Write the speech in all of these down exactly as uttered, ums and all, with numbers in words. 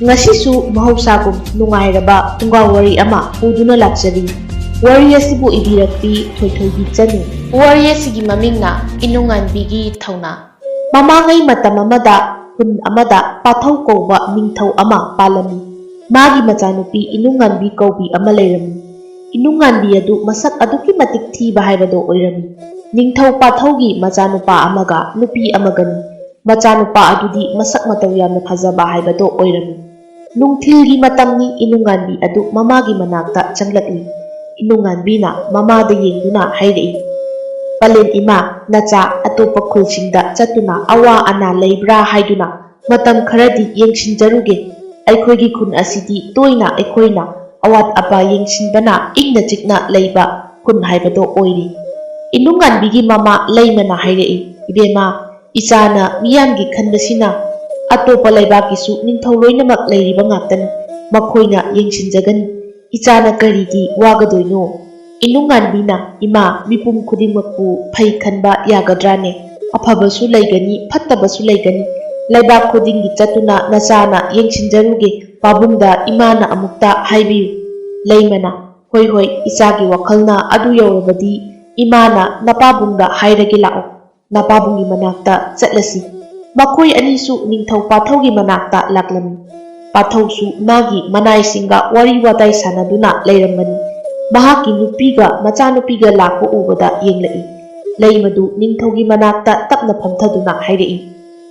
ꯉꯁꯤꯁꯨ ꯃꯍꯧꯁꯥꯒꯨꯝ ꯅꯨꯡꯉꯥꯏꯔꯕ ꯐꯨꯡꯒꯥ ꯋꯥꯔꯤ ꯑꯃ ꯄꯨꯗꯨꯅ ꯂꯥꯛꯆꯔꯤ꯫ ꯋꯥꯔꯤ ꯑꯁꯤꯕꯨ ꯏꯕꯤꯔꯛꯄꯤ ꯊꯣꯏꯊꯣꯏꯕꯤ ꯆꯅꯨ꯫ ꯋꯥꯔꯤ ꯑꯁꯤꯒꯤ ꯃꯃꯤꯡꯅ ꯏꯅꯨꯡꯉꯥꯟꯕꯤꯒꯤ ꯊꯧꯅꯥ꯫ ꯃꯃꯥꯡꯉꯩ ꯃꯇꯝ ꯑꯃꯗ ꯈꯨꯟ ꯑꯃꯗ ꯄꯥꯊꯧ ꯀꯧꯕ ꯅꯤꯡꯊꯧ ꯑꯃ ꯄꯥꯜꯂꯝꯃꯤ꯫ ꯃꯥꯒꯤ ꯃꯆꯥꯅꯨꯄꯤ ꯏꯅꯨꯡꯉꯥꯟꯕꯤ ꯀꯧꯕꯤ ꯑꯃ ꯂꯩꯔꯝꯃꯤ꯫ ꯏꯅꯨꯡꯉꯥꯟꯕꯤ ꯑꯗꯨ ꯃꯁꯛ ꯑꯗꯨꯛꯀꯤ ꯃꯇꯤꯛ ꯊꯤꯕ ꯍꯥꯏꯕꯗꯣ ꯑꯣꯏꯔꯝꯃꯤ꯫ ꯅꯤꯡꯊꯧ ꯄꯥꯊꯧꯒꯤ ꯃꯆꯥꯅꯨꯄꯥ ꯑꯃꯒ ꯅꯨꯄꯤ ꯑꯃꯒꯅꯤ꯫ ꯃꯆꯥꯅꯨꯄꯥ ꯑꯗꯨꯗꯤ ꯃꯁꯛ ꯃꯇꯧ ꯌꯥꯝꯅ ꯐꯖꯕ ꯍꯥꯏꯕꯗꯣ ꯑꯣꯏꯔꯝꯃꯤ꯫ ꯅꯨꯡꯊꯤꯜꯒꯤ ꯃꯇꯝꯅꯤ꯫ ꯏꯅꯨꯡꯉꯥꯟꯕꯤ ꯑꯗꯨ ꯃꯃꯥꯒꯤ ꯃꯅꯥꯛꯇ ꯆꯪꯂꯛꯏ꯫ ꯏꯅꯨꯡꯉꯥꯟꯕꯤꯅ ꯃꯃꯥꯗ ꯌꯦꯡꯗꯨꯅ ꯍꯥꯏꯔꯛꯏ, "ꯄꯂꯦꯝ ꯏꯃꯥ, ꯅꯆꯥ ꯑꯇꯣꯞꯄ ꯈꯨꯜꯁꯤꯡꯗ ꯆꯠꯇꯨꯅ ꯑꯋꯥ ꯑꯅꯥ ꯂꯩꯕ꯭ꯔꯥ ꯍꯥꯏꯗꯨꯅ ꯃꯇꯝ ꯈꯔꯗꯤ ꯌꯦꯡꯁꯤꯟꯖꯔꯨꯒꯦ꯫ ꯑꯩꯈꯣꯏꯒꯤ ꯈꯨꯟ ꯑꯁꯤꯗꯤ ꯇꯣꯏꯅ ꯑꯩꯈꯣꯏꯅ ꯑꯋꯥꯠ ꯑꯄꯥ ꯌꯦꯡꯁꯤꯟꯕꯅ ꯏꯪꯅ ꯆꯤꯛꯅ ꯂꯩꯕ ꯈꯨꯟ ꯍꯥꯏꯕꯗꯣ ꯑꯣꯏꯔꯤ꯫" ꯏꯅꯨꯡꯉꯥꯟꯕꯤꯒꯤ ꯃꯃꯥ ꯂꯩꯃꯅ ꯍꯥꯏꯔꯛꯏ, "ꯏꯕꯦꯝꯃ, ꯏꯆꯥꯅ ꯃꯤꯌꯥꯝꯒꯤ ꯈꯟꯕꯁꯤꯅ ꯑꯇꯣꯞꯄ ꯂꯩꯕꯥꯛꯀꯤꯁꯨ ꯅꯤꯡꯊꯧ ꯂꯣꯏꯅꯃꯛ ꯂꯩꯔꯤꯕ ꯉꯥꯛꯇꯅꯤ꯫ ꯃꯈꯣꯏꯅ ꯌꯦꯡꯁꯤꯟꯖꯒꯅꯤ꯫ ꯏꯆꯥꯅ ꯀꯔꯤꯒꯤ ꯋꯥꯒꯗꯣꯏꯅꯣ?" ꯏꯅꯨꯡꯉꯥꯟꯕꯤꯅ, "ꯏꯃꯥ, ꯃꯤꯄꯨꯝ ꯈꯨꯗꯤꯡꯃꯛꯄꯨ ꯐꯩ ꯈꯟꯕ ꯌꯥꯒꯗ꯭ꯔꯥꯅꯦ? ꯑꯐꯕꯁꯨ ꯂꯩꯒꯅꯤ, ꯐꯠꯇꯕꯁꯨ ꯂꯩꯒꯅꯤ꯫ ꯂꯩꯕꯥꯛ ꯈꯨꯗꯤꯡꯒꯤ ꯆꯠꯇꯨꯅ ꯅꯆꯥꯅ ꯌꯦꯡꯁꯤꯟꯖꯔꯨꯒꯦ꯫ ꯄꯥꯕꯨꯡꯗ ꯏꯃꯥꯅ ꯑꯃꯨꯛꯇ ꯍꯥꯏꯕꯤꯌꯨ꯫" ꯂꯩꯃꯅ, "ꯍꯣꯏ, ꯍꯣꯏ, ꯏꯆꯥꯒꯤ ꯋꯥꯈꯜꯅ ꯑꯗꯨ ꯌꯧꯔꯕꯗꯤ ꯏꯃꯥꯅ ꯅꯄꯥꯕꯨꯡꯗ ꯍꯥꯏꯔꯒꯦ, ꯂꯥꯛꯑꯣ꯫ ꯅꯄꯥꯕꯨꯡꯒꯤ ꯃꯅꯥꯛꯇ ꯆꯠꯂꯁꯤ꯫" ꯃꯈꯣꯏ ꯑꯅꯤꯁꯨ ꯅꯤꯡꯊꯧ ꯄꯥꯊꯧꯒꯤ ꯃꯅꯥꯛꯇ ꯂꯥꯛꯂꯝꯃꯤ꯫ ꯄꯥꯊꯧꯁꯨ ꯃꯥꯒꯤ ꯃꯅꯥꯏꯁꯤꯡꯒ ꯋꯥꯔꯤ ꯋꯥꯇꯥꯏ ꯁꯥꯟꯅꯗꯨꯅ ꯂꯩꯔꯝꯕꯅꯤ꯫ ꯃꯍꯥꯛꯀꯤ ꯅꯨꯄꯤꯒ ꯃꯆꯥꯅꯨꯄꯤꯒ ꯂꯥꯛꯄ ꯎꯕꯗ ꯌꯦꯡꯂꯛꯏ꯫ ꯂꯩꯃꯗꯨ ꯅꯤꯡꯊꯧꯒꯤ ꯃꯅꯥꯛꯇ ꯇꯞꯅ ꯐꯝꯊꯗꯨꯅ ꯍꯥꯏꯔꯛꯏ,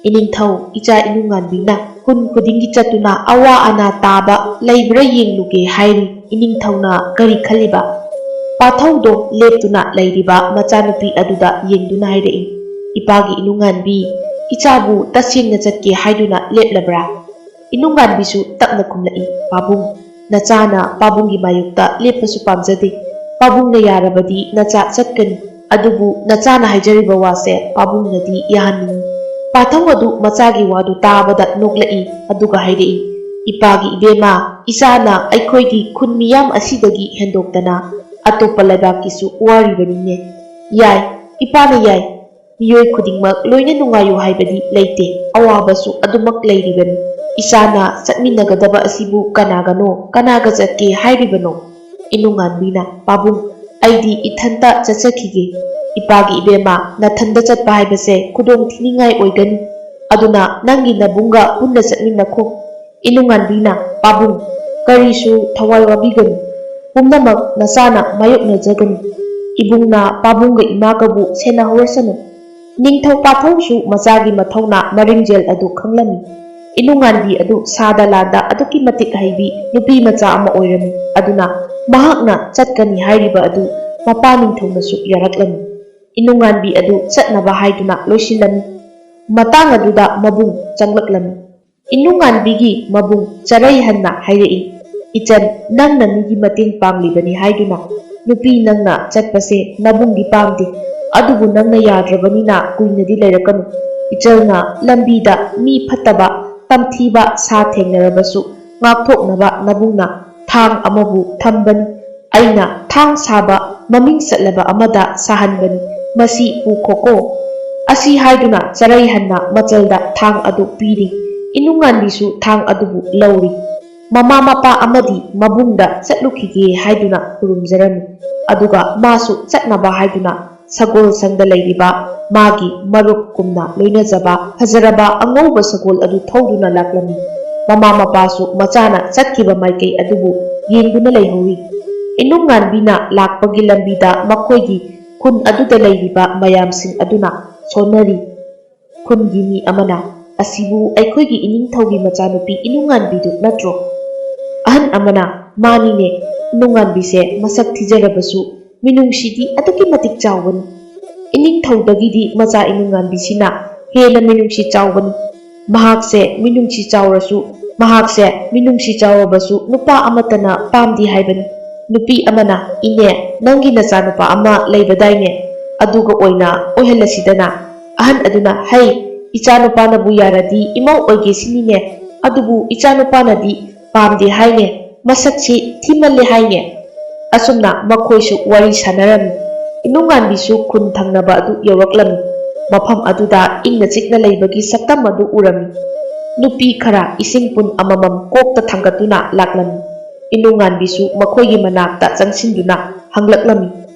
"ꯏꯅꯤꯡꯊꯧ, ꯏꯆꯥ ꯏꯅꯨꯡꯉꯥꯟꯕꯤꯅ ꯈꯨꯟ ꯈꯨꯗꯤꯡꯒꯤ ꯆꯠꯇꯨꯅ ꯑꯋꯥ ꯑꯅꯥ ꯇꯥꯕ ꯂꯩꯕ꯭ꯔꯥ ꯌꯦꯡꯂꯨꯒꯦ ꯍꯥꯏꯔꯤ꯫ ꯏꯅꯤꯡꯊꯧꯅ ꯀꯔꯤ ꯈꯜꯂꯤꯕ?" ꯄꯥꯊꯧꯗꯣ ꯂꯦꯞꯇꯨꯅ ꯂꯩꯔꯤꯕ ꯃꯆꯥꯅꯨꯄꯤ ꯑꯗꯨꯗ ꯌꯦꯡꯗꯨꯅ ꯍꯥꯏꯔꯛꯏ, "ꯏꯄꯥꯒꯤ ꯏꯅꯨꯡꯉꯥꯟꯕꯤ, ꯏꯆꯥꯕꯨ ꯇꯁꯦꯡꯅ ꯆꯠꯀꯦ ꯍꯥꯏꯗꯨꯅ ꯂꯦꯞꯂꯕ꯭ꯔꯥ?" ꯏꯅꯨꯡꯉꯥꯟꯕꯤꯁꯨ ꯇꯞꯅ ꯈꯨꯝꯂꯛꯏ, "ꯄꯥꯕꯨꯡ, ꯅꯆꯥꯅ ꯄꯥꯕꯨꯡꯒꯤ ꯃꯥꯌꯣꯛꯇ ꯂꯦꯞꯄꯁꯨ ꯄꯥꯝꯖꯗꯦ꯫ ꯄꯥꯕꯨꯡꯅ ꯌꯥꯔꯕꯗꯤ ꯅꯆꯥ ꯆꯠꯀꯅꯤ꯫ ꯑꯗꯨꯕꯨ ꯅꯆꯥꯅ ꯍꯥꯏꯖꯔꯤꯕ ꯋꯥꯁꯦ ꯄꯥꯕꯨꯡꯅꯗꯤ ꯌꯥꯍꯟꯅꯤꯡꯉꯤ꯫" ꯄꯥꯊꯧ ꯑꯗꯨ ꯃꯆꯥꯒꯤ ꯋꯥꯗꯨ ꯇꯥꯕꯗ ꯅꯣꯛꯂꯛꯏ, ꯑꯗꯨꯒ ꯍꯥꯏꯔꯛꯏ, "ꯏꯄꯥꯒꯤ ꯏꯕꯦꯝꯃ, ꯏꯆꯥꯅ ꯑꯩꯈꯣꯏꯒꯤ ꯈꯨꯟ ꯃꯤꯌꯥꯝ ꯑꯁꯤꯗꯒꯤ ꯍꯦꯟꯗꯣꯛꯇꯅ ꯑꯇꯣꯞꯄ ꯂꯩꯕꯥꯛꯀꯤꯁꯨ ꯋꯥꯔꯤꯕꯅꯤꯅꯦ꯫ ꯌꯥꯏ, ꯏꯄꯥꯅ ꯌꯥꯏ꯫ ꯃꯤꯑꯣꯏ ꯈꯨꯗꯤꯡꯃꯛ ꯂꯣꯏꯅ ꯅꯨꯡꯉꯥꯏꯌꯨ ꯍꯥꯏꯕꯗꯤ ꯂꯩꯇꯦ꯫ ꯑꯋꯥꯕꯁꯨ ꯑꯗꯨꯃꯛ ꯂꯩꯔꯤꯕꯅꯤ꯫ "ꯏꯆꯥꯅ ꯆꯠꯃꯤꯟꯅꯒꯗꯕ ꯑꯁꯤꯕꯨ ꯀꯅꯥꯒꯅꯣ, ꯀꯅꯥꯒ ꯆꯠꯀꯦ ꯍꯥꯏꯔꯤꯕꯅꯣ?" ꯏꯅꯨꯡꯉꯥꯟꯕꯤꯅ, "ꯄꯥꯕꯨꯡ, ꯑꯩꯗꯤ ꯏꯊꯟꯇ ꯆꯠꯆꯈꯤꯒꯦ꯫ ꯏꯄꯥꯒꯤ ꯏꯕꯦꯝꯃ, ꯅꯊꯟꯗ ꯆꯠꯄ ꯍꯥꯏꯕꯁꯦ ꯈꯨꯗꯣꯡ ꯊꯤꯅꯤꯡꯉꯥꯏ ꯑꯣꯏꯒꯅꯤ꯫ ꯑꯗꯨꯅ ꯅꯪꯒꯤ ꯅꯕꯨꯡꯒ ꯄꯨꯟꯅ ꯆꯠꯃꯤꯟꯅꯈꯣ꯫" ꯏꯅꯨꯡꯉꯥꯟꯕꯤꯅ, "ꯄꯥꯕꯨꯡ, ꯀꯔꯤꯁꯨ ꯊꯋꯥꯏ ꯋꯥꯕꯤꯒꯅꯨ꯫ ꯄꯨꯝꯅꯃꯛ ꯅꯆꯥꯅ ꯃꯥꯌꯣꯛꯅꯖꯒꯅꯤ꯫ ꯏꯕꯨꯡꯅ ꯄꯥꯕꯨꯡꯒ ꯏꯃꯥꯒꯕꯨ ꯁꯦꯟꯅꯍꯧꯔꯁꯅꯨ꯫" ꯅꯤꯡꯊꯧ ꯄꯥꯊꯧꯁꯨ ꯃꯆꯥꯒꯤ ꯃꯊꯧꯅꯥ ꯃꯔꯤꯡꯖꯦꯜ ꯑꯗꯨ ꯈꯪꯂꯝꯃꯤ꯫ ꯏꯅꯨꯡꯉꯥꯟꯕꯤ ꯑꯗꯨ ꯁꯥꯗ ꯂꯥꯟꯗ ꯑꯗꯨꯛꯀꯤ ꯃꯇꯤꯛ ꯍꯩꯕꯤ ꯅꯨꯄꯤ ꯃꯆꯥ ꯑꯃ ꯑꯣꯏꯔꯝꯃꯤ꯫ ꯑꯗꯨꯅ ꯃꯍꯥꯛꯅ ꯆꯠꯀꯅꯤ ꯍꯥꯏꯔꯤꯕ ꯑꯗꯨ ꯃꯄꯥ ꯅꯤꯡꯊꯧꯅꯁꯨ ꯌꯥꯔꯛꯂꯝꯃꯤ꯫ ꯏꯅꯨꯡꯉꯥꯟꯕꯤ ꯑꯗꯨ ꯆꯠꯅꯕ ꯍꯥꯏꯗꯨꯅ ꯂꯣꯏꯁꯤꯜꯂꯝꯃꯤ꯫ ꯃꯇꯥꯡ ꯑꯗꯨꯗ ꯃꯕꯨꯡ ꯆꯪꯂꯛꯂꯝꯃꯤ꯫ ꯏꯅꯨꯡꯉꯥꯟꯕꯤꯒꯤ ꯃꯕꯨꯡ ꯆꯔꯩꯍꯟꯅ ꯍꯥꯏꯔꯛꯏ, "ꯏꯆꯟ, ꯅꯪꯅ ꯃꯤꯒꯤ ꯃꯇꯦꯡ ꯄꯥꯡꯂꯤꯕꯅꯤ ꯍꯥꯏꯗꯨꯅ ꯅꯨꯄꯤ ꯅꯪꯅ ꯆꯠꯄꯁꯦ ꯅꯕꯨꯡꯗꯤ ꯄꯥꯝꯗꯦ꯫ ꯑꯗꯨꯕꯨ ꯅꯪꯅ ꯌꯥꯗ꯭ꯔꯕꯅꯤꯅ ꯀꯨꯏꯅꯗꯤ ꯂꯩꯔꯛꯀꯅꯨ꯫ ꯏꯆꯜꯅ ꯂꯝꯕꯤꯗ ꯃꯤ ꯐꯠꯇꯕ, ꯇꯝꯊꯤꯕ ꯁꯥ ꯊꯦꯡꯅꯔꯕꯁꯨ ꯉꯥꯛꯊꯣꯛꯅꯕ ꯅꯕꯨꯡꯅ ꯊꯥꯡ ꯑꯃꯕꯨ ꯊꯝꯕꯅꯤ꯫ ꯑꯩꯅ ꯊꯥꯡ ꯁꯥꯕ ꯃꯃꯤꯡ ꯆꯠꯂꯕ ꯑꯃꯗ ꯁꯥꯍꯟꯕꯅꯤ꯫ ꯃꯁꯤ ꯄꯨꯈꯣꯀꯣ꯫" ꯑꯁꯤ ꯍꯥꯏꯗꯨꯅ ꯆꯔꯩꯍꯟꯅ ꯃꯆꯜꯗ ꯊꯥꯡ ꯑꯗꯨ ꯄꯤꯔꯤ꯫ ꯏꯅꯨꯡꯉꯥꯟꯕꯤꯁꯨ ꯊꯥꯡ ꯑꯗꯨꯕꯨ ꯂꯧꯔꯤ꯫ ꯃꯃꯥ ꯃꯄꯥ ꯑꯃꯗꯤ ꯃꯕꯨꯡꯗ ꯆꯠꯂꯨꯈꯤꯒꯦ ꯍꯥꯏꯗꯨꯅ ꯈꯨꯔꯨꯝꯖꯔꯝꯃꯤ꯫ ꯑꯗꯨꯒ ꯃꯥꯁꯨ ꯆꯠꯅꯕ ꯍꯥꯏꯗꯨꯅ ꯁꯒꯣꯜ ꯁꯪꯗ ꯂꯩꯔꯤꯕ ꯃꯥꯒꯤ ꯃꯔꯨꯞꯀꯨꯝꯅ ꯂꯣꯏꯅꯖꯕ ꯐꯖꯔꯕ ꯑꯉꯧꯕ ꯁꯒꯣꯜ ꯑꯗꯨ ꯊꯧꯗꯨꯅ ꯂꯥꯛꯂꯝꯃꯤ꯫ ꯃꯃꯥ ꯃꯄꯥꯁꯨ ꯃꯆꯥꯅ ꯆꯠꯈꯤꯕ ꯃꯥꯏꯀꯩ ꯑꯗꯨꯕꯨ ꯌꯦꯡꯗꯨꯅ ꯂꯩꯍꯧꯔꯤ꯫ ꯏꯅꯨꯡꯉꯥꯟꯕꯤꯅ ꯂꯥꯛꯄꯒꯤ ꯂꯝꯕꯤꯗ ꯃꯈꯣꯏꯒꯤ ꯈꯨꯟ ꯑꯗꯨꯗ ꯂꯩꯔꯤꯕ ꯃꯌꯥꯝꯁꯤꯡ ꯑꯗꯨꯅ ꯁꯣꯟꯅꯔꯤ꯫ ꯈꯨꯟꯒꯤ ꯃꯤ ꯑꯃꯅ, "ꯑꯁꯤꯕꯨ ꯑꯩꯈꯣꯏꯒꯤ ꯏꯅꯤꯡꯊꯧꯒꯤ ꯃꯆꯥꯅꯨꯄꯤ ꯏꯅꯨꯡꯉꯥꯟꯕꯤꯗꯨ ꯅꯠꯇ꯭ꯔꯣ?" ꯑꯍꯟ ꯑꯃꯅ, "ꯃꯥꯅꯤꯅꯦ, ꯏꯅꯨꯡꯉꯥꯟꯕꯤꯁꯦ ꯃꯁꯛ ꯊꯤꯖꯔꯕꯁꯨ ꯃꯤꯅꯨꯡꯁꯤꯗꯤ ꯑꯗꯨꯛꯀꯤ ꯃꯇꯤꯛ ꯆꯥꯎꯕꯅꯤ꯫ ꯏꯅꯤꯡꯊꯧꯗꯒꯤꯗꯤ ꯃꯆꯥ ꯏꯅꯨꯡꯉꯥꯟꯕꯤꯁꯤꯅ ꯍꯦꯟꯅ ꯃꯤꯅꯨꯡꯁꯤ ꯆꯥꯎꯕꯅꯤ꯫ ꯃꯍꯥꯛꯁꯦ ꯃꯤꯅꯨꯡꯁꯤ ꯆꯥꯎꯔꯁꯨ, ꯃꯍꯥꯛꯁꯦ ꯃꯤꯅꯨꯡꯁꯤ ꯆꯥꯎꯔꯕꯁꯨ ꯅꯨꯄꯥ ꯑꯃꯠꯇꯅ ꯄꯥꯝꯗꯦ ꯍꯥꯏꯕꯅꯤ꯫" ꯅꯨꯄꯤ ꯑꯃꯅ, "ꯏꯅꯦ, ꯅꯪꯒꯤ ꯅꯆꯥꯅꯨꯄꯥ ꯑꯃ ꯂꯩꯕꯗꯥꯏꯅꯦ? ꯑꯗꯨꯒ ꯑꯣꯏꯅ ꯑꯣꯏꯍꯜꯂꯁꯤꯗꯅ꯫" ꯑꯍꯟ ꯑꯗꯨꯅ, "ꯍꯩ, ꯏꯆꯥꯅꯨꯄꯥꯅꯕꯨ ꯌꯥꯔꯗꯤ ꯏꯃꯧ ꯑꯣꯏꯒꯦ ꯁꯤꯅꯤꯅꯦ꯫ ꯑꯗꯨꯕꯨ ꯏꯆꯥꯅꯨꯄꯥꯅꯗꯤ ꯄꯥꯝꯗꯦ ꯍꯥꯏꯅꯦ, ꯃꯁꯛꯁꯤ ꯊꯤꯃꯜꯂꯦ ꯍꯥꯏꯅꯦ꯫" ꯑꯁꯨꯝꯅ ꯃꯈꯣꯏꯁꯨ ꯋꯥꯔꯤ ꯁꯥꯟꯅꯔꯝꯃꯤ꯫ ꯏꯅꯨꯡꯉꯥꯟꯕꯤꯁꯨ ꯈꯨꯟ ꯊꯪꯅꯕ ꯑꯗꯨ ꯌꯧꯔꯛꯂꯝꯃꯤ꯫ ꯃꯐꯝ ꯑꯗꯨꯗ ꯏꯪꯅ ꯆꯤꯛꯅ ꯂꯩꯕꯒꯤ ꯁꯛꯇꯝ ꯑꯗꯨ ꯎꯔꯝꯃꯤ꯫ ꯅꯨꯄꯤ ꯈꯔ ꯏꯁꯤꯡ ꯄꯨꯟ ꯑꯃꯃꯝ ꯀꯣꯛꯇ ꯊꯥꯡꯒꯠꯇꯨꯅ ꯂꯥꯛꯂꯝꯃꯤ꯫ ꯏꯅꯨꯡꯉꯥꯟꯕꯤꯁꯨ ꯃꯈꯣꯏꯒꯤ ꯃꯅꯥꯛꯇ ꯆꯪꯁꯤꯟꯗꯨꯅ ꯍꯪꯂꯛꯂꯝꯃꯤ,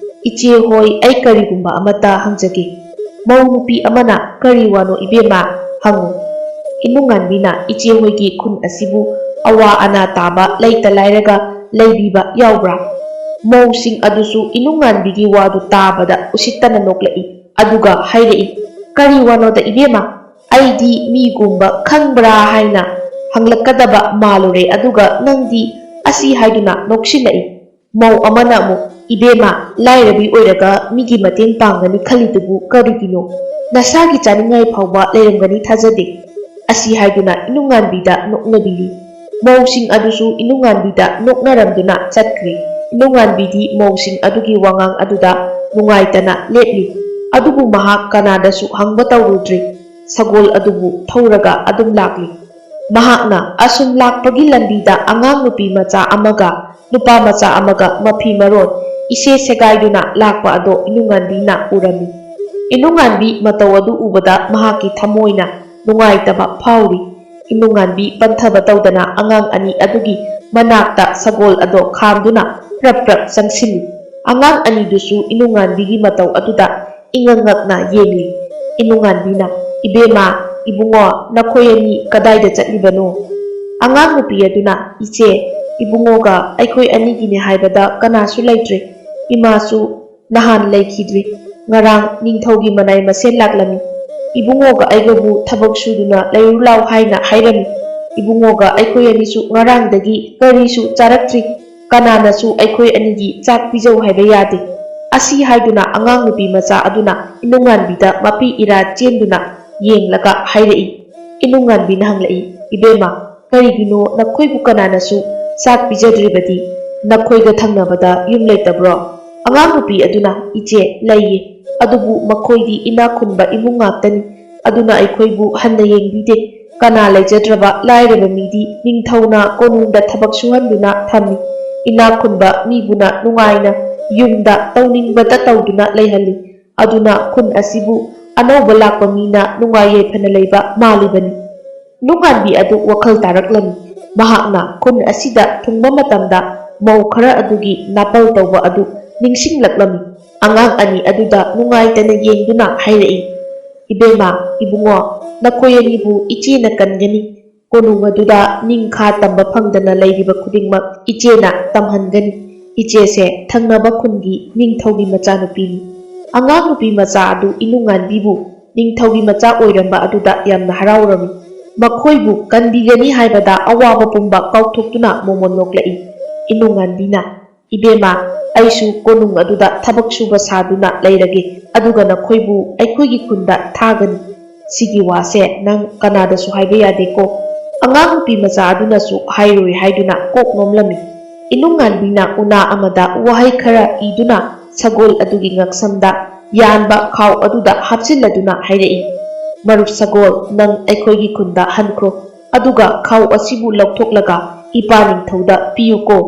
"ꯏꯆꯦ ꯍꯣꯏ, ꯑꯩ ꯀꯔꯤꯒꯨꯝꯕ ꯑꯃꯠꯇ ꯍꯪꯖꯒꯦ꯫" ꯃꯧ ꯅꯨꯄꯤ ꯑꯃꯅ, "ꯀꯔꯤ ꯋꯥꯅꯣ ꯏꯕꯦꯝꯃ? ꯍꯪꯉꯨ꯫" ꯏꯅꯨꯡꯉꯥꯟꯕꯤꯅ, "ꯏꯆꯦ ꯍꯣꯏꯒꯤ ꯈꯨꯟ ꯑꯁꯤꯕꯨ ꯑꯋꯥ ꯑꯅꯥ ꯇꯥꯕ, ꯂꯩꯇ ꯂꯥꯏꯔꯒ ꯂꯩꯕꯤꯕ ꯌꯥꯎꯕ꯭ꯔꯥ?" ꯃꯧꯁꯤꯡ ꯑꯗꯨꯁꯨ ꯏꯅꯨꯡꯉꯥꯟꯕꯤꯒꯤ ꯋꯥꯗꯨ ꯇꯥꯕꯗ ꯎꯁꯤꯠꯇꯅ ꯅꯣꯛꯂꯛꯏ꯫ ꯑꯗꯨꯒ ꯍꯥꯏꯔꯛꯏ, "ꯀꯔꯤ ꯋꯥꯅꯣꯗ ꯏꯕꯦꯝꯃ? ꯑꯩꯗꯤ ꯃꯤꯒꯨꯝꯕ ꯈꯪꯕ꯭ꯔꯥ ꯍꯥꯏꯅ ꯍꯪꯂꯛꯀꯗꯕ ꯃꯥꯜꯂꯨꯔꯦ, ꯑꯗꯨꯒ ꯅꯪꯗꯤ ꯑꯁꯤ ꯍꯥꯏꯗꯨꯅ ꯅꯣꯛꯁꯤꯜꯂꯛꯏ꯫" ꯃꯧ ꯑꯃꯅ ꯑꯃꯨꯛ, "ꯏꯕꯦꯝꯃ, ꯂꯥꯏꯔꯕꯤ ꯑꯣꯏꯔꯒ ꯃꯤꯒꯤ ꯃꯇꯦꯡ ꯄꯥꯡꯒꯅꯤ ꯈꯜꯂꯤꯗꯨꯕꯨ ꯀꯔꯤꯒꯤꯅꯣ? ꯅꯁꯥꯒꯤ ꯆꯥꯅꯤꯡꯉꯥꯏ ꯐꯥꯎꯕ ꯂꯩꯔꯝꯒꯅꯤ ꯊꯥꯖꯗꯦ꯫" ꯑꯁꯤ ꯍꯥꯏꯗꯨꯅ ꯏꯅꯨꯡꯉꯥꯟꯕꯤꯗ ꯅꯣꯛꯅꯕꯤꯔꯤ꯫ ꯃꯧꯁꯤꯡ ꯑꯗꯨꯁꯨ ꯏꯅꯨꯡꯉꯥꯟꯕꯤꯗ ꯅꯣꯛꯅꯔꯝꯗꯨꯅ ꯆꯠꯈ꯭ꯔꯤ꯫ ꯏꯅꯨꯡꯉꯥꯟꯕꯤꯗꯤ ꯃꯧꯁꯤꯡ ꯑꯗꯨꯒꯤ ꯋꯥꯉꯥꯡ ꯑꯗꯨꯗ ꯅꯨꯡꯉꯥꯏꯇꯅ ꯂꯦꯞꯂꯤ꯫ ꯑꯗꯨꯕꯨ ꯃꯍꯥꯛ ꯀꯅꯥꯗꯁꯨ ꯍꯪꯕ ꯇꯧꯔꯨꯗ꯭ꯔꯤ꯫ ꯁꯒꯣꯜ ꯑꯗꯨꯕꯨ ꯊꯧꯔꯒ ꯑꯗꯨꯝ ꯂꯥꯛꯂꯤ꯫ ꯃꯍꯥꯛꯅ ꯑꯁꯨꯝ ꯂꯥꯛꯄꯒꯤ ꯂꯝꯕꯤꯗ ꯑꯉꯥꯡ ꯅꯨꯄꯤ ꯃꯆꯥ ꯑꯃꯒ ꯅꯨꯄꯥ ꯃꯆꯥ ꯑꯃꯒ ꯃꯐꯤ ꯃꯔꯣꯟ ꯏꯁꯦ ꯁꯦꯒꯥꯏꯗꯨꯅ ꯂꯥꯛꯄ ꯑꯗꯣ ꯏꯅꯨꯡꯉꯥꯟꯕꯤꯅ ꯎꯔꯝꯃꯤ꯫ ꯏꯅꯨꯡꯉꯥꯟꯕꯤ ꯃꯇꯧ ꯑꯗꯨ ꯎꯕꯗ ꯃꯍꯥꯛꯀꯤ ꯊꯃꯣꯏꯅ ꯅꯨꯡꯉꯥꯏꯇꯕ ꯐꯥꯎꯔꯤ꯫ ꯏꯅꯨꯡꯉꯥꯟꯕꯤ ꯄꯟꯊꯕ ꯇꯧꯗꯅ ꯑꯉꯥꯡ ꯑꯅꯤ ꯑꯗꯨꯒꯤ ꯃꯅꯥꯛꯇ ꯁꯒꯣꯜ ꯑꯗꯣ ꯈꯥꯝꯗꯨꯅ ꯄ꯭ꯔꯞ ꯄ꯭ꯔꯞ ꯆꯪꯁꯤꯜꯂꯤ꯫ ꯑꯉꯥꯡ ꯑꯅꯤꯗꯨꯁꯨ ꯏꯅꯨꯡꯉꯥꯟꯕꯤꯒꯤ ꯃꯇꯧ ꯑꯗꯨꯗ ꯏꯉꯛ ꯉꯛꯅ ꯌꯦꯡꯂꯤ꯫ ꯏꯅꯨꯡꯉꯥꯟꯕꯤꯅ, "ꯏꯕꯦꯝꯃ, ꯏꯕꯨꯡꯉꯣ, ꯅꯈꯣꯏ ꯑꯅꯤ ꯀꯗꯥꯏꯗ ꯆꯠꯂꯤꯕꯅꯣ?" ꯑꯉꯥꯡ ꯅꯨꯄꯤ ꯑꯗꯨꯅ, "ꯏꯆꯦ, ꯏꯕꯨꯡꯉꯣꯒ ꯑꯩꯈꯣꯏ ꯑꯅꯤꯒꯤꯅꯦ ꯍꯥꯏꯕꯗ ꯀꯅꯥꯁꯨ ꯂꯩꯇ꯭ꯔꯦ꯫ ꯏꯃꯥꯁꯨ ꯅꯍꯥꯟ ꯂꯩꯈꯤꯗ꯭ꯔꯤ꯫ ꯉꯔꯥꯡ ꯅꯤꯡꯊꯧꯒꯤ ꯃꯅꯥꯏ ꯃꯁꯦꯟ ꯂꯥꯛꯂꯝꯃꯤ꯫ ꯏꯕꯨꯡꯉꯣꯒ ꯑꯩꯒꯕꯨ ꯊꯕꯛ ꯁꯨꯗꯨꯅ ꯂꯩꯔꯨ ꯂꯥꯎ ꯍꯥꯏꯅ ꯍꯥꯏꯔꯝꯃꯤ꯫ ꯏꯕꯨꯡꯉꯣꯒ ꯑꯩꯈꯣꯏ ꯑꯅꯤꯁꯨ ꯉꯔꯥꯡꯗꯒꯤ ꯀꯔꯤꯁꯨ ꯆꯥꯔꯛꯇ꯭ꯔꯤ꯫ ꯀꯅꯥꯅꯁꯨ ꯑꯩꯈꯣꯏ ꯑꯅꯤꯒꯤ ꯆꯥꯛ ꯄꯤꯖꯧ ꯍꯥꯏꯕ ꯌꯥꯗꯦ꯫" ꯑꯁꯤ ꯍꯥꯏꯗꯨꯅ ꯑꯉꯥꯡ ꯅꯨꯄꯤ ꯃꯆꯥ ꯑꯗꯨꯅ ꯏꯅꯨꯡꯉꯥꯟꯕꯤꯗ ꯃꯄꯤ ꯏꯔꯥ ꯆꯦꯟꯗꯨꯅ ꯌꯦꯡꯂꯒ ꯍꯥꯏꯔꯛꯏ꯫ ꯏꯅꯨꯡꯉꯥꯟꯕꯤꯅ ꯍꯪꯂꯛꯏ, "ꯏꯕꯦꯝꯃ, ꯀꯔꯤꯒꯤꯅꯣ ꯅꯈꯣꯏꯕꯨ ꯀꯅꯥꯅꯁꯨ ꯆꯥꯛ ꯄꯤꯖꯗ꯭ꯔꯤꯕꯗꯤ? ꯅꯈꯣꯏꯒ ꯊꯪꯅꯕꯗ ꯌꯨꯝ ꯂꯩꯇꯕ꯭ꯔꯣ?" ꯑꯉꯥꯡ ꯅꯨꯄꯤ ꯑꯗꯨꯅ, "ꯏꯆꯦ, ꯂꯩꯌꯦ, ꯑꯗꯨꯕꯨ ꯃꯈꯣꯏꯗꯤ ꯏꯅꯥꯛ ꯈꯨꯟꯕ ꯏꯃꯨꯡ ꯉꯥꯛꯇꯅꯤ, ꯑꯗꯨꯅ ꯑꯩꯈꯣꯏꯕꯨ ꯍꯟꯅ ꯌꯦꯡꯕꯤꯗꯦ꯫ ꯀꯅꯥ ꯂꯩꯖꯗ꯭ꯔꯕ ꯂꯥꯏꯔꯕ ꯃꯤꯗꯤ ꯅꯤꯡꯊꯧꯅ ꯀꯣꯅꯨꯡꯗ ꯊꯕꯛ ꯁꯨꯍꯟꯗꯨꯅ ꯊꯝꯃꯤ꯫ ꯏꯅꯥꯛ ꯈꯨꯟꯕ ꯃꯤꯕꯨꯅ ꯅꯨꯡꯉꯥꯏꯅ ꯌꯨꯝꯗ ꯇꯧꯅꯤꯡꯕꯇ ꯇꯧꯗꯨꯅ ꯂꯩꯍꯜꯂꯤ꯫ ꯑꯗꯨꯅ ꯈꯨꯟ ꯑꯁꯤꯕꯨ ꯑꯅꯧꯕ ꯂꯥꯛꯄ ꯃꯤꯅ ꯅꯨꯡꯉꯥꯏ ꯌꯥꯏꯐꯅ ꯂꯩꯕ ꯃꯥꯜꯂꯤꯕꯅꯤ꯫" ꯅꯨꯡꯉꯥꯟꯕꯤ ꯑꯗꯨ ꯋꯥꯈꯜ ꯇꯥꯔꯛꯂꯝꯃꯤ꯫ ꯃꯍꯥꯛꯅ ꯈꯨꯟ ꯑꯁꯤꯗ ꯊꯨꯡꯕ ꯃꯇꯝꯗ ꯃꯧ ꯈꯔ ꯑꯗꯨꯒꯤ ꯅꯥꯄꯜ ꯇꯧꯕ ꯑꯗꯨ ꯅꯤꯡꯁꯤꯡꯂꯛꯂꯝꯃꯤ꯫ ꯑꯉꯥꯡ ꯑꯅꯤ ꯑꯗꯨꯗ ꯅꯨꯡꯉꯥꯏꯇꯅ ꯌꯦꯡꯗꯨꯅ ꯍꯥꯏꯔꯛꯏ, "ꯏꯕꯦꯝꯃ, ꯏꯕꯨꯡꯉꯣ, ꯅꯈꯣꯏ ꯑꯅꯤꯕꯨ ꯏꯆꯦꯅ ꯀꯟꯒꯅꯤ꯫ ꯀꯣꯅꯨꯡ ꯑꯗꯨꯗ ꯅꯤꯡꯈꯥ ꯇꯝꯕ ꯐꯪꯗꯅ ꯂꯩꯔꯤꯕ ꯈꯨꯗꯤꯡꯃꯛ ꯏꯆꯦꯅ ꯇꯝꯍꯟꯒꯅꯤ꯫ ꯏꯆꯦꯁꯦ ꯊꯪꯅꯕ ꯈꯨꯟꯒꯤ ꯅꯤꯡꯊꯧꯒꯤ ꯃꯆꯥꯅꯨꯄꯤꯅꯤ꯫" ꯑꯉꯥꯡ ꯅꯨꯄꯤ ꯃꯆꯥ ꯑꯗꯨ ꯏꯅꯨꯡꯉꯥꯟꯕꯤꯕꯨ ꯅꯤꯡꯊꯧꯒꯤ ꯃꯆꯥ ꯑꯣꯏꯔꯝꯕ ꯑꯗꯨꯗ ꯌꯥꯝꯅ ꯍꯔꯥꯎꯔꯝꯃꯤ꯫ ꯃꯈꯣꯏꯕꯨ ꯀꯟꯕꯤꯒꯅꯤ ꯍꯥꯏꯕꯗ ꯑꯋꯥꯕ ꯄꯨꯝꯕ ꯀꯥꯎꯊꯣꯛꯇꯨꯅ ꯃꯣꯃꯣꯟ ꯅꯣꯛꯂꯛꯏ꯫ ꯏꯅꯨꯡꯉꯥꯟꯕꯤꯅ, "ꯏꯕꯦꯝꯃ, ꯑꯩꯁꯨ ꯀꯣꯅꯨꯡ ꯑꯗꯨꯗ ꯊꯕꯛ ꯁꯨꯕ ꯁꯥꯗꯨꯅ ꯂꯩꯔꯒꯦ, ꯑꯗꯨꯒ ꯅꯈꯣꯏꯕꯨ ꯑꯩꯈꯣꯏꯒꯤ ꯈꯨꯟꯗ ꯊꯥꯒꯅꯤ꯫ ꯁꯤꯒꯤ ꯋꯥꯁꯦ ꯅꯪ ꯀꯅꯥꯗꯁꯨ ꯍꯥꯏꯕ ꯌꯥꯗꯦꯀꯣ꯫" ꯑꯉꯥꯡ ꯅꯨꯄꯤ ꯃꯆꯥ ꯑꯗꯨꯅꯁꯨ ꯍꯥꯏꯔꯣꯏ ꯍꯥꯏꯗꯨꯅ ꯀꯣꯛ ꯅꯣꯝꯂꯝꯃꯤ꯫ ꯏꯅꯨꯡꯉꯥꯟꯕꯤꯅ ꯎꯅꯥ ꯑꯃꯗ ꯋꯥꯍꯩ ꯈꯔ ꯏꯗꯨꯅ ꯁꯒꯣꯜ ꯑꯗꯨꯒꯤ ꯉꯛꯁꯝꯗ ꯌꯥꯟꯕ ꯈꯥꯎ ꯑꯗꯨꯗ ꯍꯥꯞꯆꯤꯜꯂꯗꯨꯅ ꯍꯥꯏꯔꯛꯏ, "ꯃꯔꯨꯞ ꯁꯒꯣꯜ, ꯅꯪ ꯑꯩꯈꯣꯏꯒꯤ ꯈꯨꯟꯗ ꯍꯟꯈ꯭ꯔꯣ, ꯑꯗꯨꯒ ꯈꯥꯎ ꯑꯁꯤꯕꯨ ꯂꯧꯊꯣꯛꯂꯒ ꯏꯄꯥ ꯅꯤꯡꯊꯧꯗ ꯄꯤꯌꯨꯀꯣ꯫"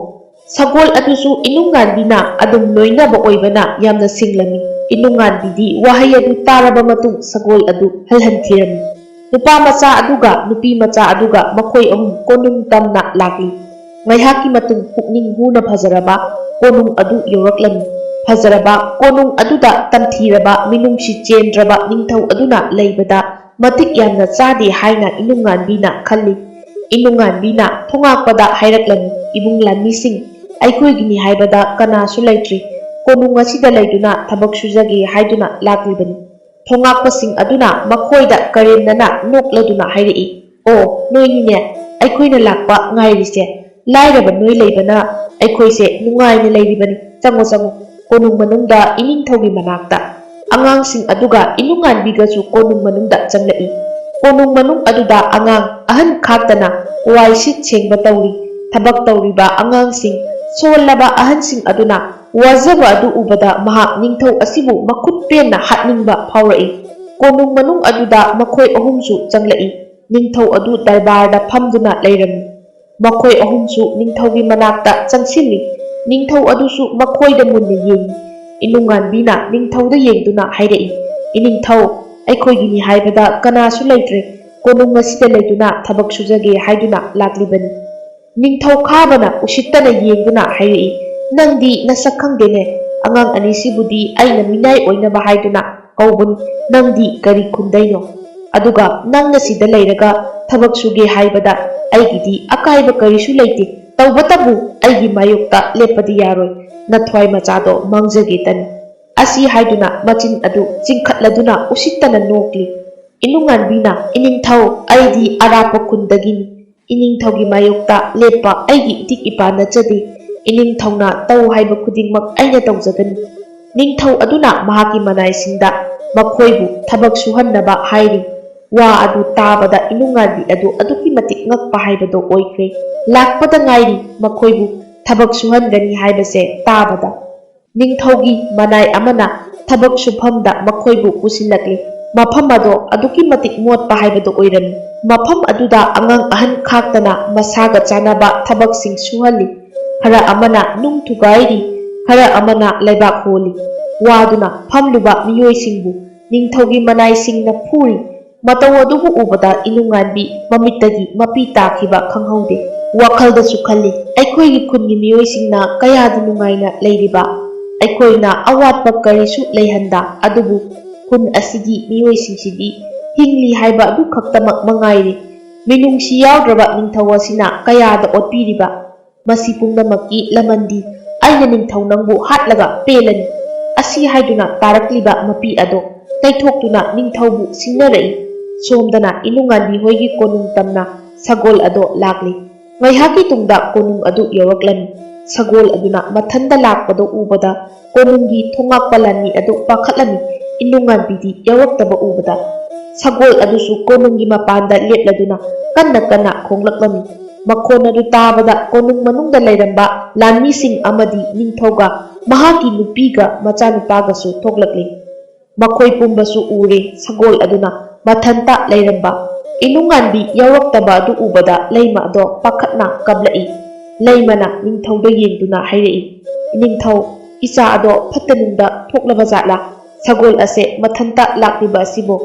ꯁꯒꯣꯜ ꯑꯗꯨꯁꯨ ꯏꯅꯨꯡꯉꯥꯟꯕꯤꯅ ꯑꯗꯨꯝ ꯂꯣꯏꯅꯕ ꯑꯣꯏꯕꯅ ꯌꯥꯝꯅ ꯁꯤꯡꯂꯝꯃꯤ꯫ ꯏꯅꯨꯡꯉꯥꯟꯕꯤꯗꯤ ꯋꯥꯍꯩ ꯑꯗꯨ ꯇꯥꯔꯕ ꯃꯇꯨꯡ ꯁꯒꯣꯜ ꯑꯗꯨ ꯍꯜꯍꯟꯈꯤꯔꯝꯃꯤ꯫ ꯅꯨꯄꯥ ꯃꯆꯥ ꯑꯗꯨꯒ ꯅꯨꯄꯤ ꯃꯆꯥ ꯑꯗꯨꯒ ꯃꯈꯣꯏ ꯑꯍꯨꯝ ꯀꯣꯅꯨꯡ ꯇꯝꯅ ꯂꯥꯛꯂꯤ꯫ ꯉꯥꯏꯍꯥꯛꯀꯤ ꯃꯇꯨꯡ ꯄꯨꯛꯅꯤꯡ ꯍꯨꯅ ꯐꯖꯔꯕ ꯀꯣꯅꯨꯡ ꯑꯗꯨ ꯌꯧꯔꯛꯂꯝꯃꯤ꯫ ꯐꯖꯔꯕ ꯀꯣꯅꯨꯡ ꯑꯗꯨꯗ ꯇꯝꯊꯤꯔꯕ ꯃꯤꯅꯨꯡꯁꯤ ꯆꯦꯟꯗ꯭ꯔꯕ ꯅꯤꯡꯊꯧ ꯑꯗꯨꯅ ꯂꯩꯕꯗ ꯃꯇꯤꯛ ꯌꯥꯝꯅ ꯆꯥꯗꯦ ꯍꯥꯏꯅ ꯏꯅꯨꯡꯉꯥꯟꯕꯤꯅ ꯈꯜꯂꯤ꯫ ꯏꯅꯨꯡꯉꯥꯟꯕꯤꯅ ꯊꯣꯉꯥꯛꯄꯗ ꯍꯥꯏꯔꯛꯂꯝꯃꯤ, "ꯏꯕꯨꯡ ꯂꯥꯟꯃꯤꯁꯤꯡ, ꯑꯩꯈꯣꯏꯒꯤꯅꯤ ꯍꯥꯏꯕꯗ ꯀꯅꯥꯁꯨ ꯂꯩꯇ꯭ꯔꯤ꯫ ꯀꯣꯅꯨꯡ ꯑꯁꯤꯗ ꯂꯩꯗꯨꯅ ꯊꯕꯛ ꯁꯨꯖꯒꯦ ꯍꯥꯏꯗꯨꯅ ꯂꯥꯛꯂꯤꯕꯅꯤ꯫" ꯊꯣꯉꯥꯛꯄꯁꯤꯡ ꯑꯗꯨꯅ ꯃꯈꯣꯏꯗ ꯀꯔꯦꯝꯅꯅ ꯅꯣꯛꯂꯗꯨꯅ ꯍꯥꯏꯔꯛꯏ, "ꯑꯣ, ꯅꯣꯏꯅꯤꯅꯦ ꯑꯩꯈꯣꯏꯅ ꯂꯥꯛꯄ ꯉꯥꯏꯔꯤꯁꯦ꯫ ꯂꯥꯏꯔꯕ ꯅꯣꯏ ꯂꯩꯕꯅ ꯑꯩꯈꯣꯏꯁꯦ ꯅꯨꯡꯉꯥꯏꯅ ꯂꯩꯔꯤꯕꯅꯤ꯫ ꯆꯪꯉꯣ, ꯆꯪꯉꯣ, ꯀꯣꯅꯨꯡ ꯃꯅꯨꯡꯗ ꯏꯅꯤꯡꯊꯧꯒꯤ ꯃꯅꯥꯛꯇ꯫" ꯑꯉꯥꯡꯁꯤꯡ ꯑꯗꯨꯒ ꯏꯅꯨꯡꯉꯥꯟꯕꯤꯒꯁꯨ ꯀꯣꯅꯨꯡ ꯃꯅꯨꯡꯗ ꯆꯪꯂꯛꯏ꯫ ꯀꯣꯅꯨꯡ ꯃꯅꯨꯡ ꯑꯗꯨꯗ ꯑꯉꯥꯡ ꯑꯍꯟ ꯈꯥꯛꯇꯅ ꯋꯥꯏ ꯁꯤꯠ ꯁꯦꯡꯕ ꯇꯧꯔꯤ꯫ ꯊꯕꯛ ꯇꯧꯔꯤꯕ ꯑꯉꯥꯡꯁꯤꯡ, ꯁꯣꯜꯂꯕ ꯑꯍꯟꯁꯤꯡ ꯑꯗꯨꯅ ꯋꯥꯖꯕ ꯑꯗꯨ ꯎꯕꯗ ꯃꯍꯥꯛ ꯅꯤꯡꯊꯧ ꯑꯁꯤꯕꯨ ꯃꯈꯨꯠ ꯄꯦꯟꯅ ꯍꯥꯠꯅꯤꯡꯕ ꯐꯥꯎꯔꯛꯏ꯫ ꯀꯣꯅꯨꯡ ꯃꯅꯨꯡ ꯑꯗꯨꯗ ꯃꯈꯣꯏ ꯑꯍꯨꯝꯁꯨ ꯆꯪꯂꯛꯏ꯫ ꯅꯤꯡꯊꯧ ꯑꯗꯨ ꯗꯔꯕꯥꯔꯗ ꯐꯝꯗꯨꯅ ꯂꯩꯔꯝꯃꯤ꯫ ꯃꯈꯣꯏ ꯑꯍꯨꯝꯁꯨ ꯅꯤꯡꯊꯧꯒꯤ ꯃꯅꯥꯛꯇ ꯆꯪꯁꯤꯜꯂꯤ꯫ ꯅꯤꯡꯊꯧ ꯑꯗꯨꯁꯨ ꯃꯈꯣꯏꯗ ꯃꯨꯟꯅ ꯌꯦꯡꯉꯤ꯫ ꯏꯅꯨꯡꯉꯥꯟꯕꯤꯅ ꯅꯤꯡꯊꯧꯗ ꯌꯦꯡꯗꯨꯅ ꯍꯥꯏꯔꯛꯏ, "ꯏꯅꯤꯡꯊꯧ, ꯑꯩꯈꯣꯏꯒꯤꯅꯤ ꯍꯥꯏꯕꯗ ꯀꯅꯥꯁꯨ ꯂꯩꯇ꯭ꯔꯦ꯫ ꯀꯣꯅꯨꯡ ꯑꯁꯤꯗ ꯂꯩꯗꯨꯅ ꯊꯕꯛ ꯁꯨꯖꯒꯦ ꯍꯥꯏꯗꯨꯅ ꯂꯥꯛꯂꯤꯕꯅꯤ꯫ ꯅꯤꯡꯊꯧ ꯈꯥꯕꯅ ꯎꯁꯤꯠꯇꯅ ꯌꯦꯡꯗꯨꯅ ꯍꯥꯏꯔꯛꯏ, "ꯅꯪꯗꯤ ꯅꯁꯛ ꯈꯪꯗꯦꯅꯦ꯫ ꯑꯉꯥꯡ ꯑꯅꯤꯁꯤꯕꯨꯗꯤ ꯑꯩꯅ ꯃꯤꯅꯥꯏ ꯑꯣꯏꯅꯕ ꯍꯥꯏꯗꯨꯅ ꯀꯧꯕꯅꯤ꯫ ꯅꯪꯗꯤ ꯀꯔꯤ ꯈꯨꯟꯗꯩꯅꯣ? ꯑꯗꯨꯒ ꯅꯪꯅ ꯁꯤꯗ ꯂꯩꯔꯒ ꯊꯕꯛ ꯁꯨꯒꯦ ꯍꯥꯏꯕꯗ ꯑꯩꯒꯤꯗꯤ ꯑꯀꯥꯏꯕ ꯀꯔꯤꯁꯨ ꯂꯩꯇꯦ꯫ ꯇꯧꯕꯇꯕꯨ ꯑꯩꯒꯤ ꯃꯥꯌꯣꯛꯇ ꯂꯦꯞꯄꯗꯤ ꯌꯥꯔꯣꯏ꯫ ꯅꯊ꯭ꯋꯥꯏ ꯃꯆꯥꯗꯣ ꯃꯥꯡꯖꯒꯦꯇꯅꯤ"꯫ ꯑꯁꯤ ꯍꯥꯏꯗꯨꯅ ꯃꯆꯤꯟ ꯑꯗꯨ ꯆꯤꯡꯈꯠꯂꯗꯨꯅ ꯎꯁꯤꯠꯇꯅ ꯅꯣꯛꯂꯤ꯫ ꯏꯅꯨꯡꯉꯥꯟꯕꯤꯅ, "ꯏꯅꯤꯡꯊꯧ, ꯑꯩꯗꯤ ꯑꯔꯥꯞꯄ ꯈꯨꯟꯗꯒꯤꯅꯤ꯫ ꯏꯅꯤꯡꯊꯧꯒꯤ ꯃꯥꯌꯣꯛꯇ ꯂꯦꯞꯄ ꯑꯩꯒꯤ ꯏꯇꯤꯛ ꯏꯄꯥ ꯅꯠꯆꯗꯦ꯫ ꯏꯅꯤꯡꯊꯧꯅ ꯇꯧ ꯍꯥꯏꯕ ꯈꯨꯗꯤꯡꯃꯛ ꯑꯩꯅ ꯇꯧꯖꯒꯅꯤ"꯫ ꯅꯤꯡꯊꯧ ꯑꯗꯨꯅ ꯃꯍꯥꯛꯀꯤ ꯃꯅꯥꯏꯁꯤꯡꯗ ꯃꯈꯣꯏꯕꯨ ꯊꯕꯛ ꯁꯨꯍꯟꯅꯕ ꯍꯥꯏꯔꯤ꯫ ꯋꯥ ꯑꯗꯨ ꯇꯥꯕꯗ ꯏꯅꯨꯡꯉꯥꯟꯕꯤ ꯑꯗꯨ ꯑꯗꯨꯛꯀꯤ ꯃꯇꯤꯛ ꯉꯛꯄ ꯍꯥꯏꯕꯗꯨ ꯑꯣꯏꯈ꯭ꯔꯦ꯫ ꯂꯥꯛꯄꯗ ꯉꯥꯏꯔꯤ ꯃꯈꯣꯏꯕꯨ ꯊꯕꯛ ꯁꯨꯍꯟꯒꯅꯤ ꯍꯥꯏꯕꯁꯦ ꯇꯥꯕꯗ꯫ ꯅꯤꯡꯊꯧꯒꯤ ꯃꯅꯥꯏ ꯑꯃꯅ ꯊꯕꯛ ꯁꯨꯐꯝꯗ ꯃꯈꯣꯏꯕꯨ ꯄꯨꯁꯤꯜꯂꯛꯂꯤ꯫ ꯃꯐꯝ ꯑꯗꯣ ꯑꯗꯨꯛꯀꯤ ꯃꯇꯤꯛ ꯃꯣꯠꯄ ꯍꯥꯏꯕꯗꯨ ꯑꯣꯏꯔꯝꯃꯤ꯫ ꯃꯐꯝ ꯑꯗꯨꯗ ꯑꯉꯥꯡ ꯑꯍꯟ ꯈꯥꯛꯇꯅ ꯃꯁꯥꯒ ꯆꯥꯅꯕ ꯊꯕꯛꯁꯤꯡ ꯁꯨꯍꯜꯂꯤ꯫ ꯈꯔ ꯑꯃꯅ ꯅꯨꯡ ꯊꯨꯒꯥꯏꯔꯤ, ꯈꯔ ꯑꯃꯅ ꯂꯩꯕꯥꯛ ꯍꯣꯜꯂꯤ꯫ ꯋꯥꯗꯨꯅ ꯐꯝꯂꯨꯕ ꯃꯤꯑꯣꯏꯁꯤꯡꯕꯨ ꯅꯤꯡꯊꯧꯒꯤ ꯃꯅꯥꯏꯁꯤꯡꯅ ꯐꯨꯔꯤ꯫ ꯃꯇꯧ ꯑꯗꯨꯕꯨ ꯎꯕꯗ ꯏꯅꯨꯡꯉꯥꯟꯕꯤ ꯃꯃꯤꯠꯇꯒꯤ ꯃꯄꯤ ꯇꯥꯈꯤꯕ ꯈꯪꯍꯧꯗꯦ꯫ ꯋꯥꯈꯜꯗꯁꯨ ꯈꯜꯂꯤ, "ꯑꯩꯈꯣꯏꯒꯤ ꯈꯨꯟꯒꯤ ꯃꯤꯑꯣꯏꯁꯤꯡꯅ ꯀꯌꯥꯗ ꯅꯨꯡꯉꯥꯏꯅ ꯂꯩꯔꯤꯕ? ꯑꯩꯈꯣꯏꯅ ꯑꯋꯥꯠꯄ ꯀꯔꯤꯁꯨ ꯂꯩꯍꯟꯗ, ꯑꯗꯨꯕꯨ ꯈꯨꯟ ꯑꯁꯤꯒꯤ ꯃꯤꯑꯣꯏꯁꯤꯡꯁꯤꯗꯤ ꯍꯤꯡꯂꯤ ꯍꯥꯏꯕ ꯑꯗꯨ ꯈꯛꯇꯃꯛ ꯃꯉꯥꯏꯔꯦ꯫ ꯃꯤꯅꯨꯡꯁꯤ ꯌꯥꯎꯗ꯭ꯔꯕ ꯅꯤꯡꯊꯧ ꯑꯁꯤꯅ ꯀꯌꯥꯗ ꯑꯣꯠꯄꯤꯔꯤꯕ? ꯃꯁꯤ ꯄꯨꯝꯅꯃꯛꯀꯤ ꯂꯃꯟꯗꯤ ꯑꯩꯅ ꯅꯤꯡꯊꯧ ꯅꯪꯕꯨ ꯍꯥꯠꯂꯒ ꯄꯦꯜꯂꯅꯤ"꯫ ꯑꯁꯤ ꯍꯥꯏꯗꯨꯅ ꯇꯥꯔꯛꯂꯤꯕ ꯃꯄꯤ ꯑꯗꯣ ꯇꯩꯊꯣꯛꯇꯨꯅ ꯅꯤꯡꯊꯧꯕꯨ ꯁꯤꯡꯅꯔꯛꯏ꯫ ꯁꯣꯝꯗꯅ ꯏꯅꯨꯡꯉꯥꯟꯕꯤ ꯍꯣꯏꯒꯤ ꯀꯣꯅꯨꯡ ꯇꯝꯅ ꯁꯒꯣꯜ ꯑꯗꯣ ꯂꯥꯛꯂꯤ꯫ ꯉꯥꯏꯍꯥꯛꯀꯤ ꯇꯨꯡꯗ ꯀꯣꯅꯨꯡ ꯑꯗꯨ ꯌꯧꯔꯛꯂꯝꯃꯤ꯫ ꯁꯒꯣꯜ ꯑꯗꯨꯅ ꯃꯊꯟꯇ ꯂꯥꯛꯄꯗꯨ ꯎꯕꯗ ꯀꯣꯅꯨꯡꯒꯤ ꯊꯣꯉꯥꯛꯄ ꯂꯥꯟꯃꯤ ꯑꯗꯨ ꯄꯥꯈꯠꯂꯝꯃꯤ꯫ ꯏꯅꯨꯡꯉꯥꯟꯕꯤꯗꯤ ꯌꯧꯔꯛꯇꯕ ꯎꯕꯗ ꯁꯒꯣꯜ ꯑꯗꯨꯁꯨ ꯀꯣꯅꯨꯡꯒꯤ ꯃꯄꯥꯟꯗ ꯂꯦꯞꯂꯗꯨꯅ ꯀꯟꯅ ꯀꯟꯅ ꯈꯣꯡꯂꯛꯂꯝꯃꯤ꯫ ꯃꯈꯣꯟ ꯑꯗꯨ ꯇꯥꯕꯗ ꯀꯣꯅꯨꯡ ꯃꯅꯨꯡꯗ ꯂꯩꯔꯝꯕ ꯂꯥꯟꯃꯤꯁꯤꯡ ꯑꯃꯗꯤ ꯅꯤꯡꯊꯧꯒ ꯃꯍꯥꯛꯀꯤ ꯅꯨꯄꯤꯒ ꯃꯆꯥꯅꯨꯄꯥꯒꯁꯨ ꯊꯣꯛꯂꯛꯂꯤ꯫ ꯃꯈꯣꯏ ꯄꯨꯝꯕꯁꯨ ꯎꯔꯦ꯫ ꯁꯒꯣꯜ ꯑꯗꯨꯅ ꯃꯊꯟꯇ ꯂꯩꯔꯝꯕ ꯏꯅꯨꯡꯉꯥꯟꯕꯤ ꯌꯥꯎꯔꯛꯇꯕ ꯑꯗꯨ ꯎꯕꯗ ꯂꯩꯃ ꯑꯗꯣ ꯄꯥꯈꯠꯅ ꯀꯞꯂꯛꯏ꯫ ꯂꯩꯃꯅ ꯅꯤꯡꯊꯧꯗ ꯌꯦꯡꯗꯨꯅ ꯍꯥꯏꯔꯛꯏ, "ꯅꯤꯡꯊꯧ, ꯏꯆꯥ ꯑꯗꯣ ꯐꯠꯇ ꯅꯨꯡꯗ ꯊꯣꯛꯂꯕ ꯖꯥꯠꯂꯥ? ꯁꯒꯣꯜ ꯑꯁꯦ ꯃꯊꯟꯇ ꯂꯥꯛꯂꯤꯕ ꯑꯁꯤꯕꯨ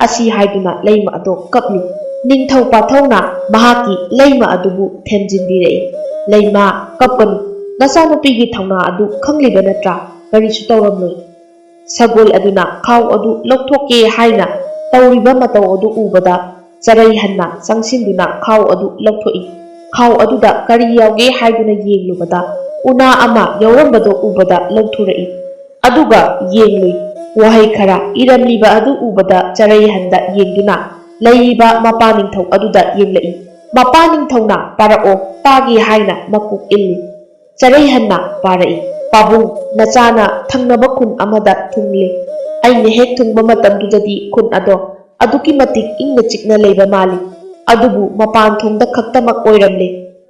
ꯑꯁꯤ ꯍꯥꯏꯗꯨꯅ ꯂꯩꯃ ꯑꯗꯣ ꯀꯞꯂꯤ꯫ ꯅꯤꯡꯊꯧ ꯄꯥꯊꯧꯅ ꯃꯍꯥꯛꯀꯤ ꯂꯩꯃ ꯑꯗꯨꯕꯨ ꯊꯦꯝꯖꯤꯟꯕꯤꯔꯛꯏ꯫ "ꯂꯩꯃ, ꯀꯞꯀꯅꯨ꯫ ꯅꯆꯥꯅꯨꯄꯤꯒꯤ ꯊꯧꯅꯥ ꯑꯗꯨ ꯈꯪꯂꯤꯕ ꯅꯠꯇ꯭ꯔꯥ? ꯀꯔꯤꯁꯨ ꯇꯧꯔꯝꯂꯣꯏ꯫" ꯁꯒꯣꯜ ꯑꯗꯨꯅ ꯈꯥꯎ ꯑꯗꯨ ꯂꯧꯊꯣꯛꯀꯦ ꯍꯥꯏꯅ ꯇꯧꯔꯤꯕ ꯃꯇꯧ ꯑꯗꯨ ꯎꯕꯗ ꯆꯔꯩꯍꯟꯅ ꯆꯪꯁꯤꯟꯗꯨꯅ ꯈꯥꯎ ꯑꯗꯨ ꯂꯧꯊꯣꯛꯏ꯫ ꯈꯥꯎ ꯑꯗꯨꯗ ꯀꯔꯤ ꯌꯥꯎꯒꯦ ꯍꯥꯏꯗꯨꯅ ꯌꯦꯡꯂꯨꯕꯗ ꯎꯅꯥ ꯑꯃ ꯌꯥꯎꯔꯝꯕꯗꯨ ꯎꯕꯗ ꯂꯧꯊꯣꯔꯛꯏ꯫ ꯑꯗꯨꯒ ꯌꯦꯡꯂꯨꯏ꯫ ꯋꯥꯍꯩ ꯈꯔ ꯏꯔꯝꯂꯤꯕ ꯑꯗꯨ ꯎꯕꯗ ꯆꯔꯩꯍꯟꯗ ꯌꯦꯡꯗꯨꯅ ꯂꯩꯔꯤꯕ ꯃꯄꯥ ꯅꯤꯡꯊꯧ ꯑꯗꯨꯗ ꯌꯦꯡꯂꯛꯏ꯫ ꯃꯄꯥ ꯅꯤꯡꯊꯧꯅ "ꯄꯥꯔꯛꯑꯣ, ꯇꯥꯒꯦ" ꯍꯥꯏꯅ ꯃꯀꯣꯛ ꯏꯜꯂꯤ꯫ ꯆꯔꯩꯍꯟꯅ ꯄꯥꯔꯛꯏ, "ꯄꯥꯕꯨꯡ, ꯅꯆꯥꯅ ꯊꯪꯅꯕ ꯈꯨꯟ ꯑꯃꯗ ꯊꯨꯡꯂꯦ꯫ ꯑꯩꯅ ꯍꯦꯛ ꯊꯨꯡꯕ ꯃꯇꯝꯗꯨꯗꯗꯤ ꯈꯨꯟ ꯑꯗꯣ ꯑꯗꯨꯛꯀꯤ ꯃꯇꯤꯛ ꯏꯪꯅ ꯆꯤꯛꯅ ꯂꯩꯕ ꯃꯥꯜꯂꯤ꯫ ꯑꯗꯨꯕꯨ ꯃꯄꯥꯟ ꯊꯣꯡꯗ ꯈꯛꯇꯃꯛ ꯑꯣꯏꯔꯝꯂꯦ꯫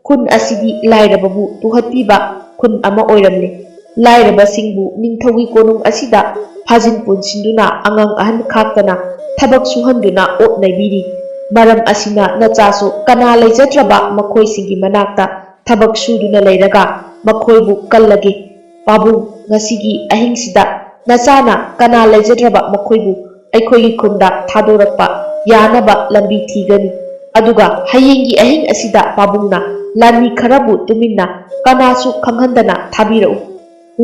ꯈꯨꯟ ꯑꯁꯤꯗꯤ ꯂꯥꯏꯔꯕꯕꯨ ꯇꯨꯍꯠꯄꯤꯕ ꯈꯨꯟ ꯑꯃ ꯑꯣꯏꯔꯝꯂꯦ꯫ ꯂꯥꯏꯔꯕꯁꯤꯡꯕꯨ ꯅꯤꯡꯊꯧꯒꯤ ꯀꯣꯅꯨꯡ ꯑꯁꯤꯗ ꯐꯥꯖꯤꯟ ꯄꯨꯟꯁꯤꯟꯗꯨꯅ ꯑꯉꯥꯡ ꯑꯍꯟ ꯈꯥꯛꯇꯅ ꯊꯕꯛ ꯁꯨꯍꯟꯗꯨꯅ ꯑꯣꯠ ꯅꯩꯕꯤꯔꯤ꯫ ꯃꯔꯝ ꯑꯁꯤꯅ ꯅꯆꯥꯁꯨ ꯀꯅꯥ ꯂꯩꯖꯗ꯭ꯔꯕ ꯃꯈꯣꯏꯁꯤꯡꯒꯤ ꯃꯅꯥꯛꯇ ꯊꯕꯛ ꯁꯨꯗꯨꯅ ꯂꯩꯔꯒ ꯃꯈꯣꯏꯕꯨ ꯀꯜꯂꯒꯦ꯫ ꯄꯥꯕꯨꯡ, ꯉꯁꯤꯒꯤ ꯑꯍꯤꯡꯁꯤꯗ ꯅꯆꯥꯅ ꯀꯅꯥ ꯂꯩꯖꯗ꯭ꯔꯕ ꯃꯈꯣꯏꯕꯨ ꯑꯩꯈꯣꯏꯒꯤ ꯈꯨꯟꯗ ꯊꯥꯗꯣꯔꯛꯄ ꯌꯥꯅꯕ ꯂꯝꯕꯤ ꯊꯤꯒꯅꯤ꯫ ꯑꯗꯨꯒ ꯍꯌꯦꯡꯒꯤ ꯑꯍꯤꯡ ꯑꯁꯤꯗ ꯄꯥꯕꯨꯡꯅ ꯂꯥꯟꯃꯤ ꯈꯔꯕꯨ ꯇꯨꯃꯤꯟꯅ ꯀꯅꯥꯁꯨ ꯈꯪꯍꯟꯗꯅ ꯊꯥꯕꯤꯔꯛꯎ꯫"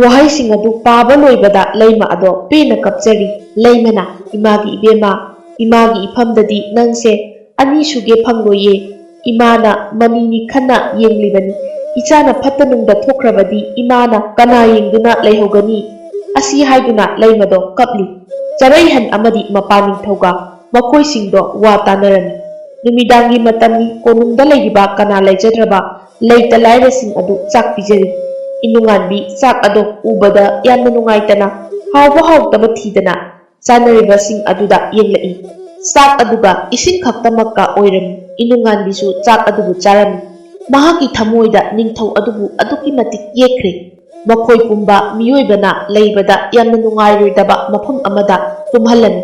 ꯋꯥꯍꯩꯁꯤꯡ ꯑꯗꯨ ꯄꯥꯕ ꯂꯣꯏꯕꯗ ꯂꯩꯃ ꯑꯗꯣ ꯄꯦꯟꯅ ꯀꯞꯆꯔꯤ꯫ ꯂꯩꯃꯅ, "ꯏꯃꯥꯒꯤ ꯏꯕꯦꯝꯃ, ꯏꯃꯥꯒꯤ ꯏꯐꯝꯗꯗꯤ ꯅꯪꯁꯦ ꯑꯅꯤꯁꯨꯒꯦ ꯐꯪꯂꯣꯏꯌꯦ꯫ ꯏꯃꯥꯅ ꯃꯅꯤꯅꯤ ꯈꯟꯅ ꯌꯦꯡꯂꯤꯕꯅꯤ꯫ ꯏꯆꯥꯅ ꯐꯠꯇ ꯅꯨꯡꯗ ꯊꯣꯛꯈ꯭ꯔꯕꯗꯤ ꯏꯃꯥꯅ ꯀꯅꯥ ꯌꯦꯡꯗꯨꯅ ꯂꯩꯍꯧꯒꯅꯤ?" ꯑꯁꯤ ꯍꯥꯏꯗꯨꯅ ꯂꯩꯃꯗꯣ ꯀꯞꯂꯤ꯫ ꯆꯔꯩꯍꯟ ꯑꯃꯗꯤ ꯃꯄꯥ ꯅꯤꯡꯊꯧꯒ ꯃꯈꯣꯏꯁꯤꯡꯗꯣ ꯋꯥ ꯇꯥꯅꯔꯝꯃꯤ꯫ ꯅꯨꯃꯤꯗꯥꯡꯒꯤ ꯃꯇꯝꯅꯤ, ꯀꯣꯅꯨꯡꯗ ꯂꯩꯔꯤꯕ ꯀꯅꯥ ꯂꯩꯖꯗ꯭ꯔꯕ ꯂꯩꯇ ꯂꯥꯏꯔꯁꯤꯡ ꯑꯗꯨ ꯆꯥꯛ ꯄꯤꯖꯔꯤ꯫ ꯏꯅꯨꯡꯉꯥꯟꯕꯤ ꯆꯥꯛ ꯑꯗꯣ ꯎꯕꯗ ꯌꯥꯝꯅ ꯅꯨꯡꯉꯥꯏꯇꯅ ꯍꯥꯎꯕ ꯍꯥꯎꯇꯕ ꯊꯤꯗꯅ ꯆꯥꯅꯔꯤꯕꯁꯤꯡ ꯑꯗꯨꯗ ꯌꯦꯡꯂꯛꯏ꯫ ꯆꯥꯛ ꯑꯗꯨꯒ ꯏꯁꯤꯡ ꯈꯛꯇꯃꯛꯀ ꯑꯣꯏꯔꯝꯃꯤ꯫ ꯏꯅꯨꯡꯉꯥꯟꯕꯤꯁꯨ ꯆꯥꯛ ꯑꯗꯨꯕꯨ ꯆꯥꯔꯝꯃꯤ꯫ ꯃꯍꯥꯛꯀꯤ ꯊꯃꯣꯏꯗ ꯅꯤꯡꯊꯧ ꯑꯗꯨꯕꯨ ꯑꯗꯨꯛꯀꯤ ꯃꯇꯤꯛ ꯌꯦꯛꯈ꯭ꯔꯦ꯫ ꯃꯈꯣꯏ ꯄꯨꯝꯕ ꯃꯤꯑꯣꯏꯕꯅ ꯂꯩꯕꯗ ꯌꯥꯝꯅ ꯅꯨꯡꯉꯥꯏꯔꯣꯏꯗꯕ ꯃꯐꯝ ꯑꯃꯗ ꯇꯨꯝꯍꯜꯂꯝꯃꯤ꯫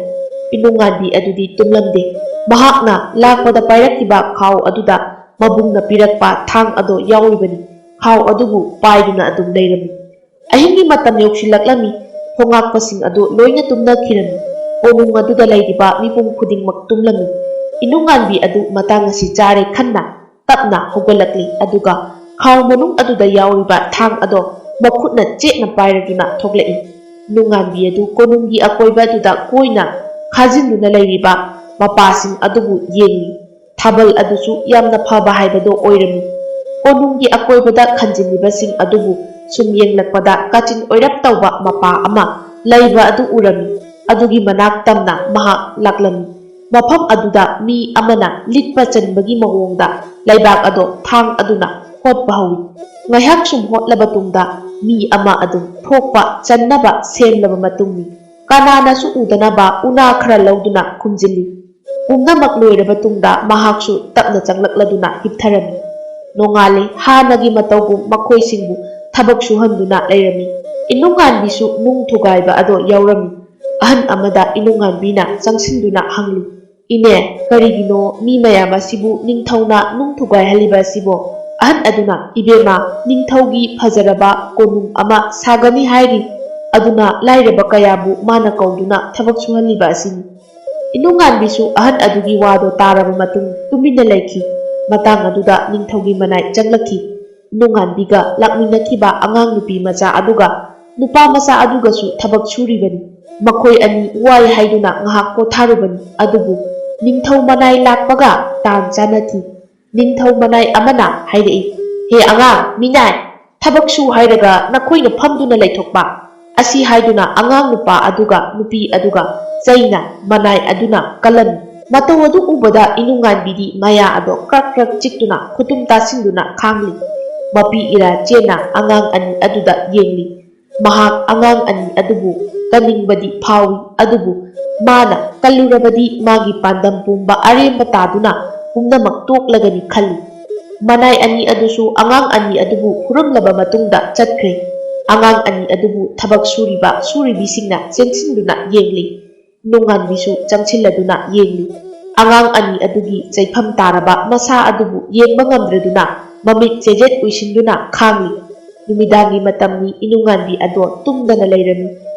ꯏꯅꯨꯡꯉꯥꯟꯕꯤ ꯑꯗꯨꯗꯤ ꯇꯨꯝꯂꯝꯗꯦ꯫ ꯃꯍꯥꯛꯅ ꯂꯥꯛꯄꯗ ꯄꯥꯏꯔꯛꯈꯤꯕ ꯈꯥꯎ ꯑꯗꯨꯗ ꯃꯕꯨꯡꯅ ꯄꯤꯔꯛꯄ ꯊꯥꯡ ꯑꯗꯨ ꯌꯥꯎꯔꯤꯕꯅꯤ꯫ ꯈꯥꯎ ꯑꯗꯨꯕꯨ ꯄꯥꯏꯗꯨꯅ ꯑꯗꯨꯝ ꯂꯩꯔꯝꯃꯤ꯫ ꯑꯍꯤꯡꯒꯤ ꯃꯇꯝ ꯌꯧꯁꯤꯜꯂꯛꯂꯝꯃꯤ꯫ ꯊꯣꯉꯥꯛꯄꯁꯤꯡ ꯑꯗꯨ ꯂꯣꯏꯅ ꯇꯨꯝꯅꯈꯤꯔꯝꯃꯤ꯫ ꯀꯣꯅꯨꯡ ꯑꯗꯨꯗ ꯂꯩꯔꯤꯕ ꯃꯤꯄꯨꯝ ꯈꯨꯗꯤꯡꯃꯛ ꯇꯨꯝꯂꯝꯃꯤ꯫ ꯏꯅꯨꯡꯉꯥꯟꯕꯤ ꯑꯗꯨ ꯃꯇꯥꯡ ꯑꯁꯤ ꯆꯥꯔꯦ ꯈꯟꯅ ꯇꯞꯅ ꯍꯧꯒꯠꯂꯛꯂꯤ, ꯑꯗꯨꯒ ꯈꯥꯎ ꯃꯅꯨꯡ ꯑꯗꯨꯗ ꯌꯥꯎꯔꯤꯕ ꯊꯥꯡ ꯑꯗꯣ ꯃꯈꯨꯠꯅ ꯆꯦꯠꯅ ꯄꯥꯏꯔꯗꯨꯅ ꯊꯣꯛꯂꯛꯏ꯫ ꯏꯅꯨꯡꯉꯥꯟꯕꯤ ꯑꯗꯨ ꯀꯣꯅꯨꯡꯒꯤ ꯑꯀꯣꯏꯕ ꯑꯗꯨꯗ ꯀꯣꯏꯅ ꯈꯥꯖꯤꯟꯗꯨꯅ ꯂꯩꯔꯤꯕ ꯃꯄꯥꯁꯤꯡ ꯑꯗꯨꯕꯨ ꯌꯦꯡꯂꯤ꯫ ꯊꯥꯕꯜ ꯑꯗꯨꯁꯨ ꯌꯥꯝꯅ ꯐꯕ ꯍꯥꯏꯕꯗꯣ ꯑꯣꯏꯔꯝꯃꯤ꯫ ꯀꯣꯅꯨꯡꯒꯤ ꯑꯀꯣꯏꯕꯗ ꯈꯟꯖꯤꯜꯂꯤꯕꯁꯤꯡ ꯑꯗꯨꯕꯨ ꯁꯨꯝ ꯌꯦꯡꯂꯛꯄꯗ ꯀꯥꯆꯤꯟ ꯑꯣꯏꯔꯞ ꯇꯧꯕ ꯃꯄꯥ ꯑꯃ ꯂꯩꯕ ꯑꯗꯨ ꯎꯔꯝꯃꯤ꯫ ꯑꯗꯨꯒꯤ ꯃꯅꯥꯛ ꯇꯝꯅ ꯃꯍꯥꯛ ꯂꯥꯛꯂꯝꯃꯤ꯫ ꯃꯐꯝ ꯑꯗꯨꯗ ꯃꯤ ꯑꯃꯅ ꯂꯤꯠꯄ ꯆꯟꯕꯒꯤ ꯃꯑꯣꯡꯗ ꯂꯩꯕꯥꯛ ꯑꯗꯣ ꯊꯥꯡ ꯑꯗꯨꯅ ꯍꯣꯠꯄ ꯍꯧꯏ꯫ ꯉꯥꯏꯍꯥꯛ ꯁꯨꯝ ꯍꯣꯠꯂꯕ ꯇꯨꯡꯗ ꯃꯤ ꯑꯃ ꯑꯗꯨꯝ ꯊꯣꯛꯄ ꯆꯟꯅꯕ ꯁꯦꯝꯂꯕ ꯃꯇꯨꯡꯅꯤ꯫ ꯀꯅꯥꯅꯁꯨ ꯎꯗꯅꯕ ꯎꯅꯥ ꯈꯔ ꯂꯧꯗꯨꯅ ꯈꯨꯝꯖꯤꯜꯂꯤ꯫ ꯄꯨꯝꯅꯃꯛ ꯂꯣꯏꯔꯕ ꯇꯨꯡꯗ ꯃꯍꯥꯛꯁꯨ ꯇꯞꯅ ꯆꯪꯂꯛꯂꯗꯨꯅ ꯍꯤꯞꯊꯔꯝꯃꯤ꯫ ꯅꯣꯡꯉꯥꯜꯂꯤ꯫ ꯍꯥꯟꯅꯒꯤ ꯃꯇꯧꯒꯨꯝ ꯃꯈꯣꯏꯁꯤꯡꯕꯨ ꯊꯕꯛ ꯁꯨꯍꯟꯗꯨꯅ ꯂꯩꯔꯝꯃꯤ꯫ ꯏꯅꯨꯡꯉꯥꯟꯕꯤꯁꯨ ꯅꯨꯡ ꯊꯨꯒꯥꯏꯕ ꯑꯗꯣ ꯌꯥꯎꯔꯝꯃꯤ꯫ ꯑꯍꯟ ꯑꯃꯗ ꯏꯅꯨꯡꯉꯥꯟꯕꯤꯅ ꯆꯪꯁꯤꯟꯗꯨꯅ ꯍꯪꯂꯤ, "ꯏꯅꯦ, ꯀꯔꯤꯒꯤꯅꯣ ꯃꯤ ꯃꯌꯥꯝ ꯑꯁꯤꯕꯨ ꯅꯤꯡꯊꯧꯅ ꯅꯨꯡ ꯊꯨꯒꯥꯏꯍꯜꯂꯤꯕ ꯑꯁꯤꯕꯣ?" ꯑꯍꯟ ꯑꯗꯨꯅ, "ꯏꯕꯦꯝꯃ, ꯅꯤꯡꯊꯧꯒꯤ ꯐꯖꯔꯕ ꯀꯣꯅꯨꯡ ꯑꯃ ꯁꯥꯒꯅꯤ ꯍꯥꯏꯔꯤ, ꯑꯗꯨꯅ ꯂꯥꯏꯔꯕ ꯀꯌꯥꯕꯨ ꯃꯥꯅ ꯀꯧꯗꯨꯅ ꯊꯕꯛ ꯁꯨꯍꯜꯂꯤꯕ ꯑꯁꯤꯅꯤ꯫" ꯏꯅꯨꯡꯉꯥꯟꯕꯤꯁꯨ ꯑꯍꯟ ꯑꯗꯨꯒꯤ ꯋꯥꯗꯣ ꯇꯥꯔꯕ ꯃꯇꯨꯡ ꯇꯨꯃꯤꯟꯅ ꯂꯩꯈꯤ꯫ ꯃꯇꯥꯡ ꯑꯗꯨꯗ ꯅꯤꯡꯊꯧꯒꯤ ꯃꯅꯥꯏ ꯆꯪꯂꯛꯈꯤ꯫ ꯏꯅꯨꯡꯉꯥꯟꯕꯤꯒ ꯂꯥꯛꯃꯤꯟꯅꯈꯤꯕ ꯑꯉꯥꯡ ꯅꯨꯄꯤ ꯃꯆꯥ ꯑꯗꯨꯒ ꯅꯨꯄꯥ ꯃꯆꯥ ꯑꯗꯨꯒꯁꯨ ꯊꯕꯛ ꯁꯨꯔꯤꯕꯅꯤ꯫ ꯃꯈꯣꯏ ꯑꯅꯤ ꯋꯥꯏ ꯍꯥꯏꯗꯨꯅ ꯉꯥꯏꯍꯥꯛ ꯄꯣꯊꯥꯔꯨꯕꯅꯤ꯫ ꯑꯗꯨꯕꯨ ꯅꯤꯡꯊꯧ ꯃꯅꯥꯏ ꯂꯥꯛꯄꯒ ꯇꯥꯟ ꯆꯥꯅꯈꯤ꯫ ꯅꯤꯡꯊꯧ ꯃꯅꯥꯏ ꯑꯃꯅ ꯍꯥꯏꯔꯛꯏ, "ꯍꯦ ꯑꯉꯥꯡ ꯃꯤꯅꯥꯏ, ꯊꯕꯛ ꯁꯨ ꯍꯥꯏꯔꯒ ꯅꯈꯣꯏꯅ ꯐꯝꯗꯨꯅ ꯂꯩꯊꯣꯛꯄ?" ꯑꯁꯤ ꯍꯥꯏꯗꯨꯅ ꯑꯉꯥꯡ ꯅꯨꯄꯥ ꯑꯗꯨꯒ ꯅꯨꯄꯤ ꯑꯗꯨꯒ ꯆꯩꯅ ꯃꯅꯥꯏ ꯑꯗꯨꯅ ꯀꯜꯂꯝꯃꯤ꯫ ꯃꯇꯧ ꯑꯗꯨ ꯎꯕꯗ ꯏꯅꯨꯡꯉꯥꯟꯕꯤꯗꯤ ꯃꯌꯥ ꯑꯗꯣ ꯀ꯭ꯔꯛ ꯀ꯭ꯔꯛ ꯆꯤꯛꯇꯨꯅ ꯈꯨꯇꯨꯝ ꯇꯥꯁꯤꯟꯗꯨꯅ ꯈꯥꯡꯂꯤ꯫ ꯃꯄꯤ ꯏꯔꯥ ꯆꯦꯟꯅ ꯑꯉꯥꯡ ꯑꯅꯤ ꯑꯗꯨꯗ ꯌꯦꯡꯂꯤ꯫ ꯃꯍꯥꯛ ꯑꯉꯥꯡ ꯑꯅꯤ ꯑꯗꯨꯕꯨ ꯀꯟꯅꯤꯡꯕꯗꯤ ꯐꯥꯎꯏ, ꯑꯗꯨꯕꯨ ꯃꯥꯅ ꯀꯜꯂꯨꯔꯕꯗꯤ ꯃꯥꯒꯤ ꯄꯥꯟꯗꯝ ꯄꯨꯝꯕ ꯑꯔꯦꯝꯕ ꯇꯥꯗꯨꯅ ꯄꯨꯝꯅꯃꯛ ꯇꯣꯛꯂꯒꯅꯤ ꯈꯜꯂꯤ꯫ ꯃꯅꯥꯏ ꯑꯅꯤ ꯑꯗꯨꯁꯨ ꯑꯉꯥꯡ ꯑꯅꯤ ꯑꯗꯨꯕꯨ ꯐꯨꯔꯝꯂꯕ ꯃꯇꯨꯡꯗ ꯆꯠꯈ꯭ꯔꯦ꯫ ꯑꯉꯥꯡ ꯑꯅꯤ ꯑꯗꯨꯕꯨ ꯊꯕꯛ ꯁꯨꯔꯤꯕ ꯁꯨꯔꯤꯕꯤꯁꯤꯡꯅ ꯆꯦꯟꯁꯤꯟꯗꯨꯅ ꯌꯦꯡꯂꯤ꯫ ꯅꯣꯡꯉꯥꯟꯕꯤꯁꯨ ꯆꯪꯁꯤꯜꯂꯗꯨꯅ ꯌꯦꯡꯂꯤ꯫ ꯑꯉꯥꯡ ꯑꯅꯤ ꯑꯗꯨꯒꯤ ꯆꯩꯐꯝ ꯇꯥꯔꯕ ꯃꯁꯥ ꯑꯗꯨꯕꯨ ꯌꯦꯡꯕ ꯉꯝꯗ꯭ꯔꯗꯨꯅ ꯃꯃꯤꯠ ꯆꯦꯖꯦꯠ ꯎꯏꯁꯤꯟꯗꯨꯅ ꯈꯥꯡꯂꯤ꯫ ꯅꯨꯃꯤꯗꯥꯡꯒꯤ ꯃꯇꯝꯅꯤ, ꯏꯅꯨꯡꯉꯥꯟꯕꯤ ꯑꯗꯣ ꯇꯨꯝꯗꯅ ꯂꯩꯔꯝꯃꯤ꯫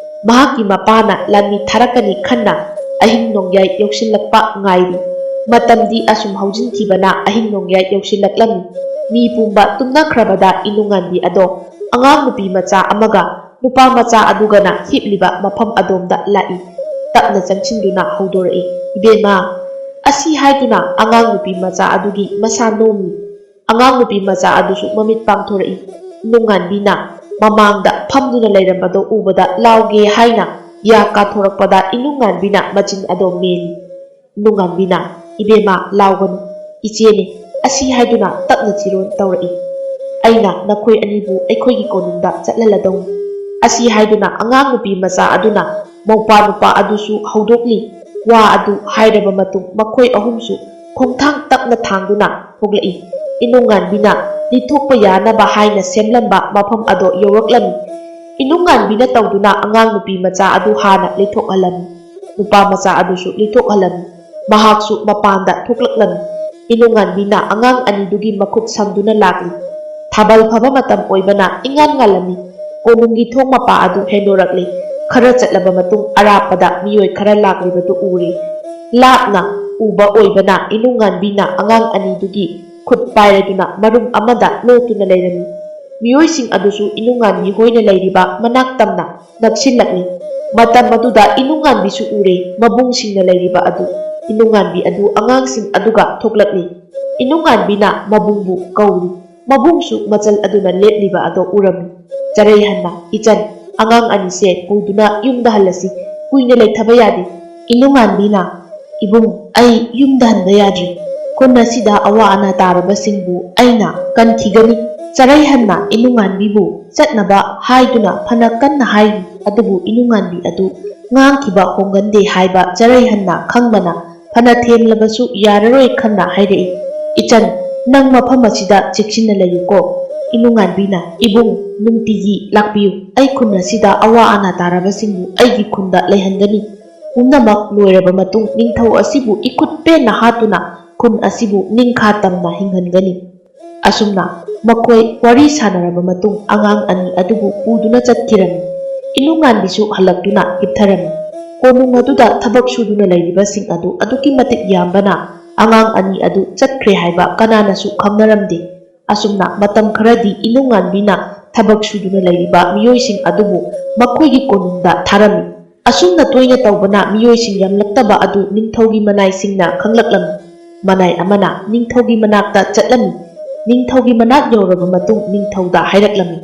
ꯃꯍꯥꯛꯀꯤ ꯃꯄꯥꯅ ꯂꯥꯟꯃꯤ ꯊꯥꯔꯛꯀꯅꯤ ꯈꯟꯅ ꯑꯍꯤꯡ ꯅꯣꯡꯌꯥꯏ ꯌꯧꯁꯤꯜꯂꯛꯄ ꯉꯥꯏꯔꯤ꯫ ꯃꯇꯝꯗꯤ ꯑꯁꯨꯝ ꯍꯧꯖꯤꯟꯈꯤꯕꯅ ꯑꯍꯤꯡ ꯅꯣꯡꯌꯥꯏ ꯌꯧꯁꯤꯜꯂꯛꯂꯝꯃꯤ꯫ ꯃꯤ ꯄꯨꯝꯕ ꯇꯨꯝꯅꯈ꯭ꯔꯕꯗ ꯏꯅꯨꯡꯉꯥꯟꯕꯤ ꯑꯗꯣ ꯑꯉꯥꯡ ꯅꯨꯄꯤ ꯃꯆꯥ ꯑꯃꯒ ꯅꯨꯄꯥ ꯃꯆꯥ ꯑꯗꯨꯒꯅ ꯍꯤꯞꯂꯤꯕ ꯃꯐꯝ ꯑꯗꯣꯝꯗ ꯂꯥꯛꯏ꯫ ꯇꯞꯅ ꯆꯪꯁꯤꯟꯗꯨꯅ ꯍꯧꯗꯣꯔꯛꯏ, "ꯏꯕꯦꯝꯃ, ꯑꯁꯤ ꯍꯥꯏꯗꯨꯅ ꯑꯉꯥꯡ ꯅꯨꯄꯤ ꯃꯆꯥ ꯑꯗꯨꯒꯤ ꯃꯁꯥ ꯅꯣꯝꯃꯤ꯫ ꯑꯉꯥꯡ ꯅꯨꯄꯤ ꯃꯆꯥ ꯑꯗꯨꯁꯨ ꯃꯃꯤꯠ ꯄꯥꯡꯊꯣꯔꯛꯏ꯫ ꯏꯅꯨꯡꯉꯥꯟꯕꯤꯅ ꯃꯃꯥꯡꯗ ꯐꯝꯗꯨꯅ ꯂꯩꯔꯝꯕꯗꯣ ꯎꯕꯗ ꯂꯥꯎꯒꯦ ꯍꯥꯏꯅ ꯌꯥ ꯀꯥꯊꯣꯔꯛꯄꯗ ꯏꯅꯨꯡꯉꯥꯟꯕꯤꯅ ꯃꯆꯤꯟ ꯑꯗꯣ ꯃꯦꯜꯂꯤ꯫ ꯏꯅꯨꯡꯉꯥꯟꯕꯤꯅ, "ꯏꯕꯦꯝꯃ, ꯂꯥꯎꯒꯅꯨ꯫ ꯏꯆꯦꯅꯤ꯫ ꯑꯁꯤ ꯍꯥꯏꯗꯨꯅ ꯇꯞꯅ ꯆꯤꯔꯣꯟ ꯇꯧꯔꯛꯏ꯫ ꯑꯩꯅ ꯅꯈꯣꯏ ꯑꯅꯤꯕꯨ ꯑꯩꯈꯣꯏꯒꯤ ꯀꯣꯅꯨꯡꯗ ꯆꯠꯍꯜꯂꯗꯧꯅꯤ꯫" ꯑꯁꯤ ꯍꯥꯏꯗꯨꯅ ꯑꯉꯥꯡ ꯅꯨꯄꯤ ꯃꯆꯥ ꯑꯗꯨꯅ ꯃꯧꯄꯥ ꯅꯨꯄꯥ ꯑꯗꯨꯁꯨ ꯍꯧꯗꯣꯛꯂꯤ꯫ ꯋꯥ ꯑꯗꯨ ꯍꯥꯏꯔꯕ ꯃꯇꯨꯡ ꯃꯈꯣꯏ ꯑꯍꯨꯝꯁꯨ ꯈꯣꯡꯊꯥꯡ ꯇꯞꯅ ꯊꯥꯡꯗꯨꯅ ꯊꯣꯛꯂꯛꯏ꯫ ꯏꯅꯨꯡꯉꯥꯟꯕꯤꯅ ꯂꯤꯊꯣꯛꯄ ꯌꯥꯅꯕ ꯍꯥꯏꯅ ꯁꯦꯝꯂꯝꯕ ꯃꯐꯝ ꯑꯗꯣ ꯌꯧꯔꯛꯂꯝꯃꯤ꯫ ꯏꯅꯨꯡꯉꯥꯟꯕꯤꯅ ꯇꯧꯗꯨꯅ ꯑꯉꯥꯡ ꯅꯨꯄꯤ ꯃꯆꯥ ꯑꯗꯨ ꯍꯥꯟꯅ ꯂꯤꯊꯣꯛꯍꯜꯂꯝꯃꯤ꯫ ꯅꯨꯄꯥ ꯃꯆꯥ ꯑꯗꯨꯁꯨ ꯂꯤꯊꯣꯛꯍꯜꯂꯝꯃꯤ꯫ ꯃꯍꯥꯛꯁꯨ ꯃꯄꯥꯟꯗ ꯊꯣꯛꯂꯛꯂꯝꯃꯤ꯫ ꯏꯅꯨꯡꯉꯥꯟꯕꯤꯅ ꯑꯉꯥꯡ ꯑꯅꯤꯗꯨꯒꯤ ꯃꯈꯨꯠ ꯁꯝꯗꯨꯅ ꯂꯥꯛꯂꯤ꯫ ꯊꯥꯕꯜ ꯐꯕ ꯃꯇꯝ ꯑꯣꯏꯕꯅ ꯏꯉꯥꯟ ꯉꯥꯜꯂꯝꯃꯤ꯫ ꯀꯣꯅꯨꯡꯒꯤ ꯊꯣꯡ ꯃꯄꯥ ꯑꯗꯨ ꯍꯦꯟꯗꯣꯔꯛꯂꯤ꯫ ꯈꯔ ꯆꯠꯂꯕ ꯃꯇꯨꯡ ꯑꯔꯥꯞꯄꯗ ꯃꯤꯑꯣꯏ ꯈꯔ ꯂꯥꯛꯂꯤꯕꯗꯨ ꯎꯔꯦ꯫ ꯂꯥꯞꯅ ꯎꯕ ꯑꯣꯏꯕꯅ ꯏꯅꯨꯡꯉꯥꯟꯕꯤꯅ ꯑꯉꯥꯡ ꯑꯅꯤꯗꯨꯒꯤ ꯈꯨꯠ ꯄꯥꯏꯔꯗꯨꯅ ꯃꯔꯨꯝ ꯑꯃꯗ ꯂꯣꯠꯇꯨꯅ ꯂꯩꯔꯝꯃꯤ꯫ ꯃꯤꯑꯣꯏꯁꯤꯡ ꯑꯗꯨꯁꯨ ꯏꯅꯨꯡꯉꯥꯟꯕꯤ ꯍꯣꯏꯅ ꯂꯩꯔꯤꯕ ꯃꯅꯥꯛ ꯇꯝꯅ ꯅꯛꯁꯤꯜꯂꯛꯂꯤ꯫ ꯃꯇꯝ ꯑꯗꯨꯗ ꯏꯅꯨꯡꯉꯥꯟꯕꯤꯁꯨ ꯎꯔꯦ, ꯃꯕꯨꯡꯁꯤꯡꯅ ꯂꯩꯔꯤꯕ ꯑꯗꯨ꯫ ꯏꯅꯨꯡꯉꯥꯟꯕꯤ ꯑꯗꯨ ꯑꯉꯥꯡꯁꯤꯡ ꯑꯗꯨꯒ ꯊꯣꯛꯂꯛꯂꯤ꯫ ꯏꯅꯨꯡꯉꯥꯟꯕꯤꯅ ꯃꯕꯨꯡꯕꯨ ꯀꯧꯔꯤ꯫ ꯃꯕꯨꯡꯁꯨ ꯃꯆꯜ ꯑꯗꯨꯅ ꯂꯦꯞꯂꯤꯕ ꯑꯗꯣ ꯎꯔꯝꯃꯤ꯫ ꯆꯔꯩꯍꯟꯅ, "ꯏꯆꯟ, ꯑꯉꯥꯡ ꯑꯅꯤꯁꯦ ꯄꯨꯗꯨꯅ ꯌꯨꯝꯗ ꯍꯜꯂꯁꯤ꯫ ꯀꯨꯏꯅ ꯂꯩꯊꯕ ꯌꯥꯗꯦ꯫" ꯏꯅꯨꯡꯉꯥꯟꯕꯤꯅ, "ꯏꯕꯨꯡ, ꯑꯩ ꯌꯨꯝꯗ ꯍꯟꯕ ꯌꯥꯗ꯭ꯔꯤ꯫ ꯈꯨꯟ ꯑꯁꯤꯗ ꯑꯋꯥ ꯑꯅꯥ ꯇꯥꯔꯕꯁꯤꯡꯕꯨ ꯑꯩꯅ ꯀꯟꯈꯤꯒꯅꯤ꯫" ꯆꯔꯩꯍꯟꯅ ꯏꯅꯨꯡꯉꯥꯟꯕꯤꯕꯨ ꯆꯠꯅꯕ ꯍꯥꯏꯗꯨꯅ ꯐꯅ ꯀꯟꯅ ꯍꯥꯏꯔꯤ, ꯑꯗꯨꯕꯨ ꯏꯅꯨꯡꯉꯥꯟꯕꯤ ꯑꯗꯨ ꯉꯥꯡꯈꯤꯕ ꯍꯣꯡꯒꯟꯗꯦ ꯍꯥꯏꯕ ꯆꯔꯩꯍꯟꯅ ꯈꯪꯕꯅ ꯐꯅ ꯊꯦꯝꯂꯕꯁꯨ ꯌꯥꯔꯔꯣꯏ ꯈꯟꯅ ꯍꯥꯏꯔꯛꯏ, "ꯏꯆꯟ, ꯅꯪ ꯃꯐꯝ ꯑꯁꯤꯗ ꯆꯦꯛꯁꯤꯟꯅ ꯂꯩꯌꯨꯀꯣ꯫" ꯏꯅꯨꯡꯉꯥꯟꯕꯤꯅ, "ꯏꯕꯨꯡ, ꯅꯨꯡꯇꯤꯒꯤ ꯂꯥꯛꯄꯤꯌꯨ꯫ ꯑꯩ ꯈꯨꯟ ꯑꯁꯤꯗ ꯑꯋꯥ ꯑꯅꯥ ꯇꯥꯔꯕꯁꯤꯡꯕꯨ ꯑꯩꯒꯤ ꯈꯨꯟꯗ ꯂꯩꯍꯟꯒꯅꯤ꯫ ꯄꯨꯝꯅꯃꯛ ꯂꯣꯏꯔꯕ ꯃꯇꯨꯡ ꯅꯤꯡꯊꯧ ꯑꯁꯤꯕꯨ ꯏꯈꯨꯠ ꯄꯦꯟꯅ ꯍꯥꯠꯇꯨꯅ ꯈꯨꯟ ꯑꯁꯤꯕꯨ ꯅꯤꯡꯈꯥ ꯇꯝꯅ ꯍꯤꯡꯍꯟꯒꯅꯤ꯫" ꯑꯁꯨꯝꯅ ꯃꯈꯣꯏ ꯋꯥꯔꯤ ꯁꯥꯟꯅꯔꯕ ꯃꯇꯨꯡ ꯑꯉꯥꯡ ꯑꯅꯤ ꯑꯗꯨꯕꯨ ꯄꯨꯗꯨꯅ ꯆꯠꯈꯤꯔꯝꯃꯤ꯫ ꯏꯂꯨꯡꯉꯥꯟꯕꯤꯁꯨ ꯍꯜꯂꯛꯇꯨꯅ ꯍꯤꯞꯊꯔꯝꯃꯤ꯫ ꯀꯣꯅꯨꯡ ꯑꯗꯨꯗ ꯊꯕꯛ ꯁꯨꯗꯨꯅ ꯂꯩꯔꯤꯕꯁꯤꯡ ꯑꯗꯨ ꯑꯗꯨꯛꯀꯤ ꯃꯇꯤꯛ ꯌꯥꯝꯕꯅ ꯑꯉꯥꯡ ꯑꯅꯤ ꯑꯗꯨ ꯆꯠꯈ꯭ꯔꯦ ꯍꯥꯏꯕ ꯀꯅꯥꯅꯁꯨ ꯈꯪꯅꯔꯝꯗꯦ꯫ ꯑꯁꯨꯝꯅ ꯃꯇꯝ ꯈꯔꯗꯤ ꯏꯂꯨꯡꯉꯥꯟꯕꯤꯅ ꯊꯕꯛ ꯁꯨꯗꯨꯅ ꯂꯩꯔꯤꯕ ꯃꯤꯑꯣꯏꯁꯤꯡ ꯑꯗꯨꯕꯨ ꯃꯈꯣꯏꯒꯤ ꯀꯣꯅꯨꯡꯗ ꯊꯥꯔꯝꯃꯤ꯫ ꯑꯁꯨꯝꯅ ꯇꯣꯏꯅ ꯇꯧꯕꯅ ꯃꯤꯑꯣꯏꯁꯤꯡ ꯌꯥꯝꯂꯛꯇꯕ ꯑꯗꯨ ꯅꯤꯡꯊꯧꯒꯤ ꯃꯅꯥꯏꯁꯤꯡꯅ ꯈꯪꯂꯛꯂꯝꯃꯤ꯫ ꯃꯅꯥꯏ ꯑꯃꯅ ꯅꯤꯡꯊꯧꯒꯤ ꯃꯅꯥꯛꯇ ꯆꯠꯂꯝꯃꯤ꯫ ꯅꯤꯡꯊꯧꯒꯤ ꯃꯅꯥꯛ ꯌꯧꯔꯕ ꯃꯇꯨꯡ ꯅꯤꯡꯊꯧꯗ ꯍꯥꯏꯔꯛꯂꯝꯃꯤ,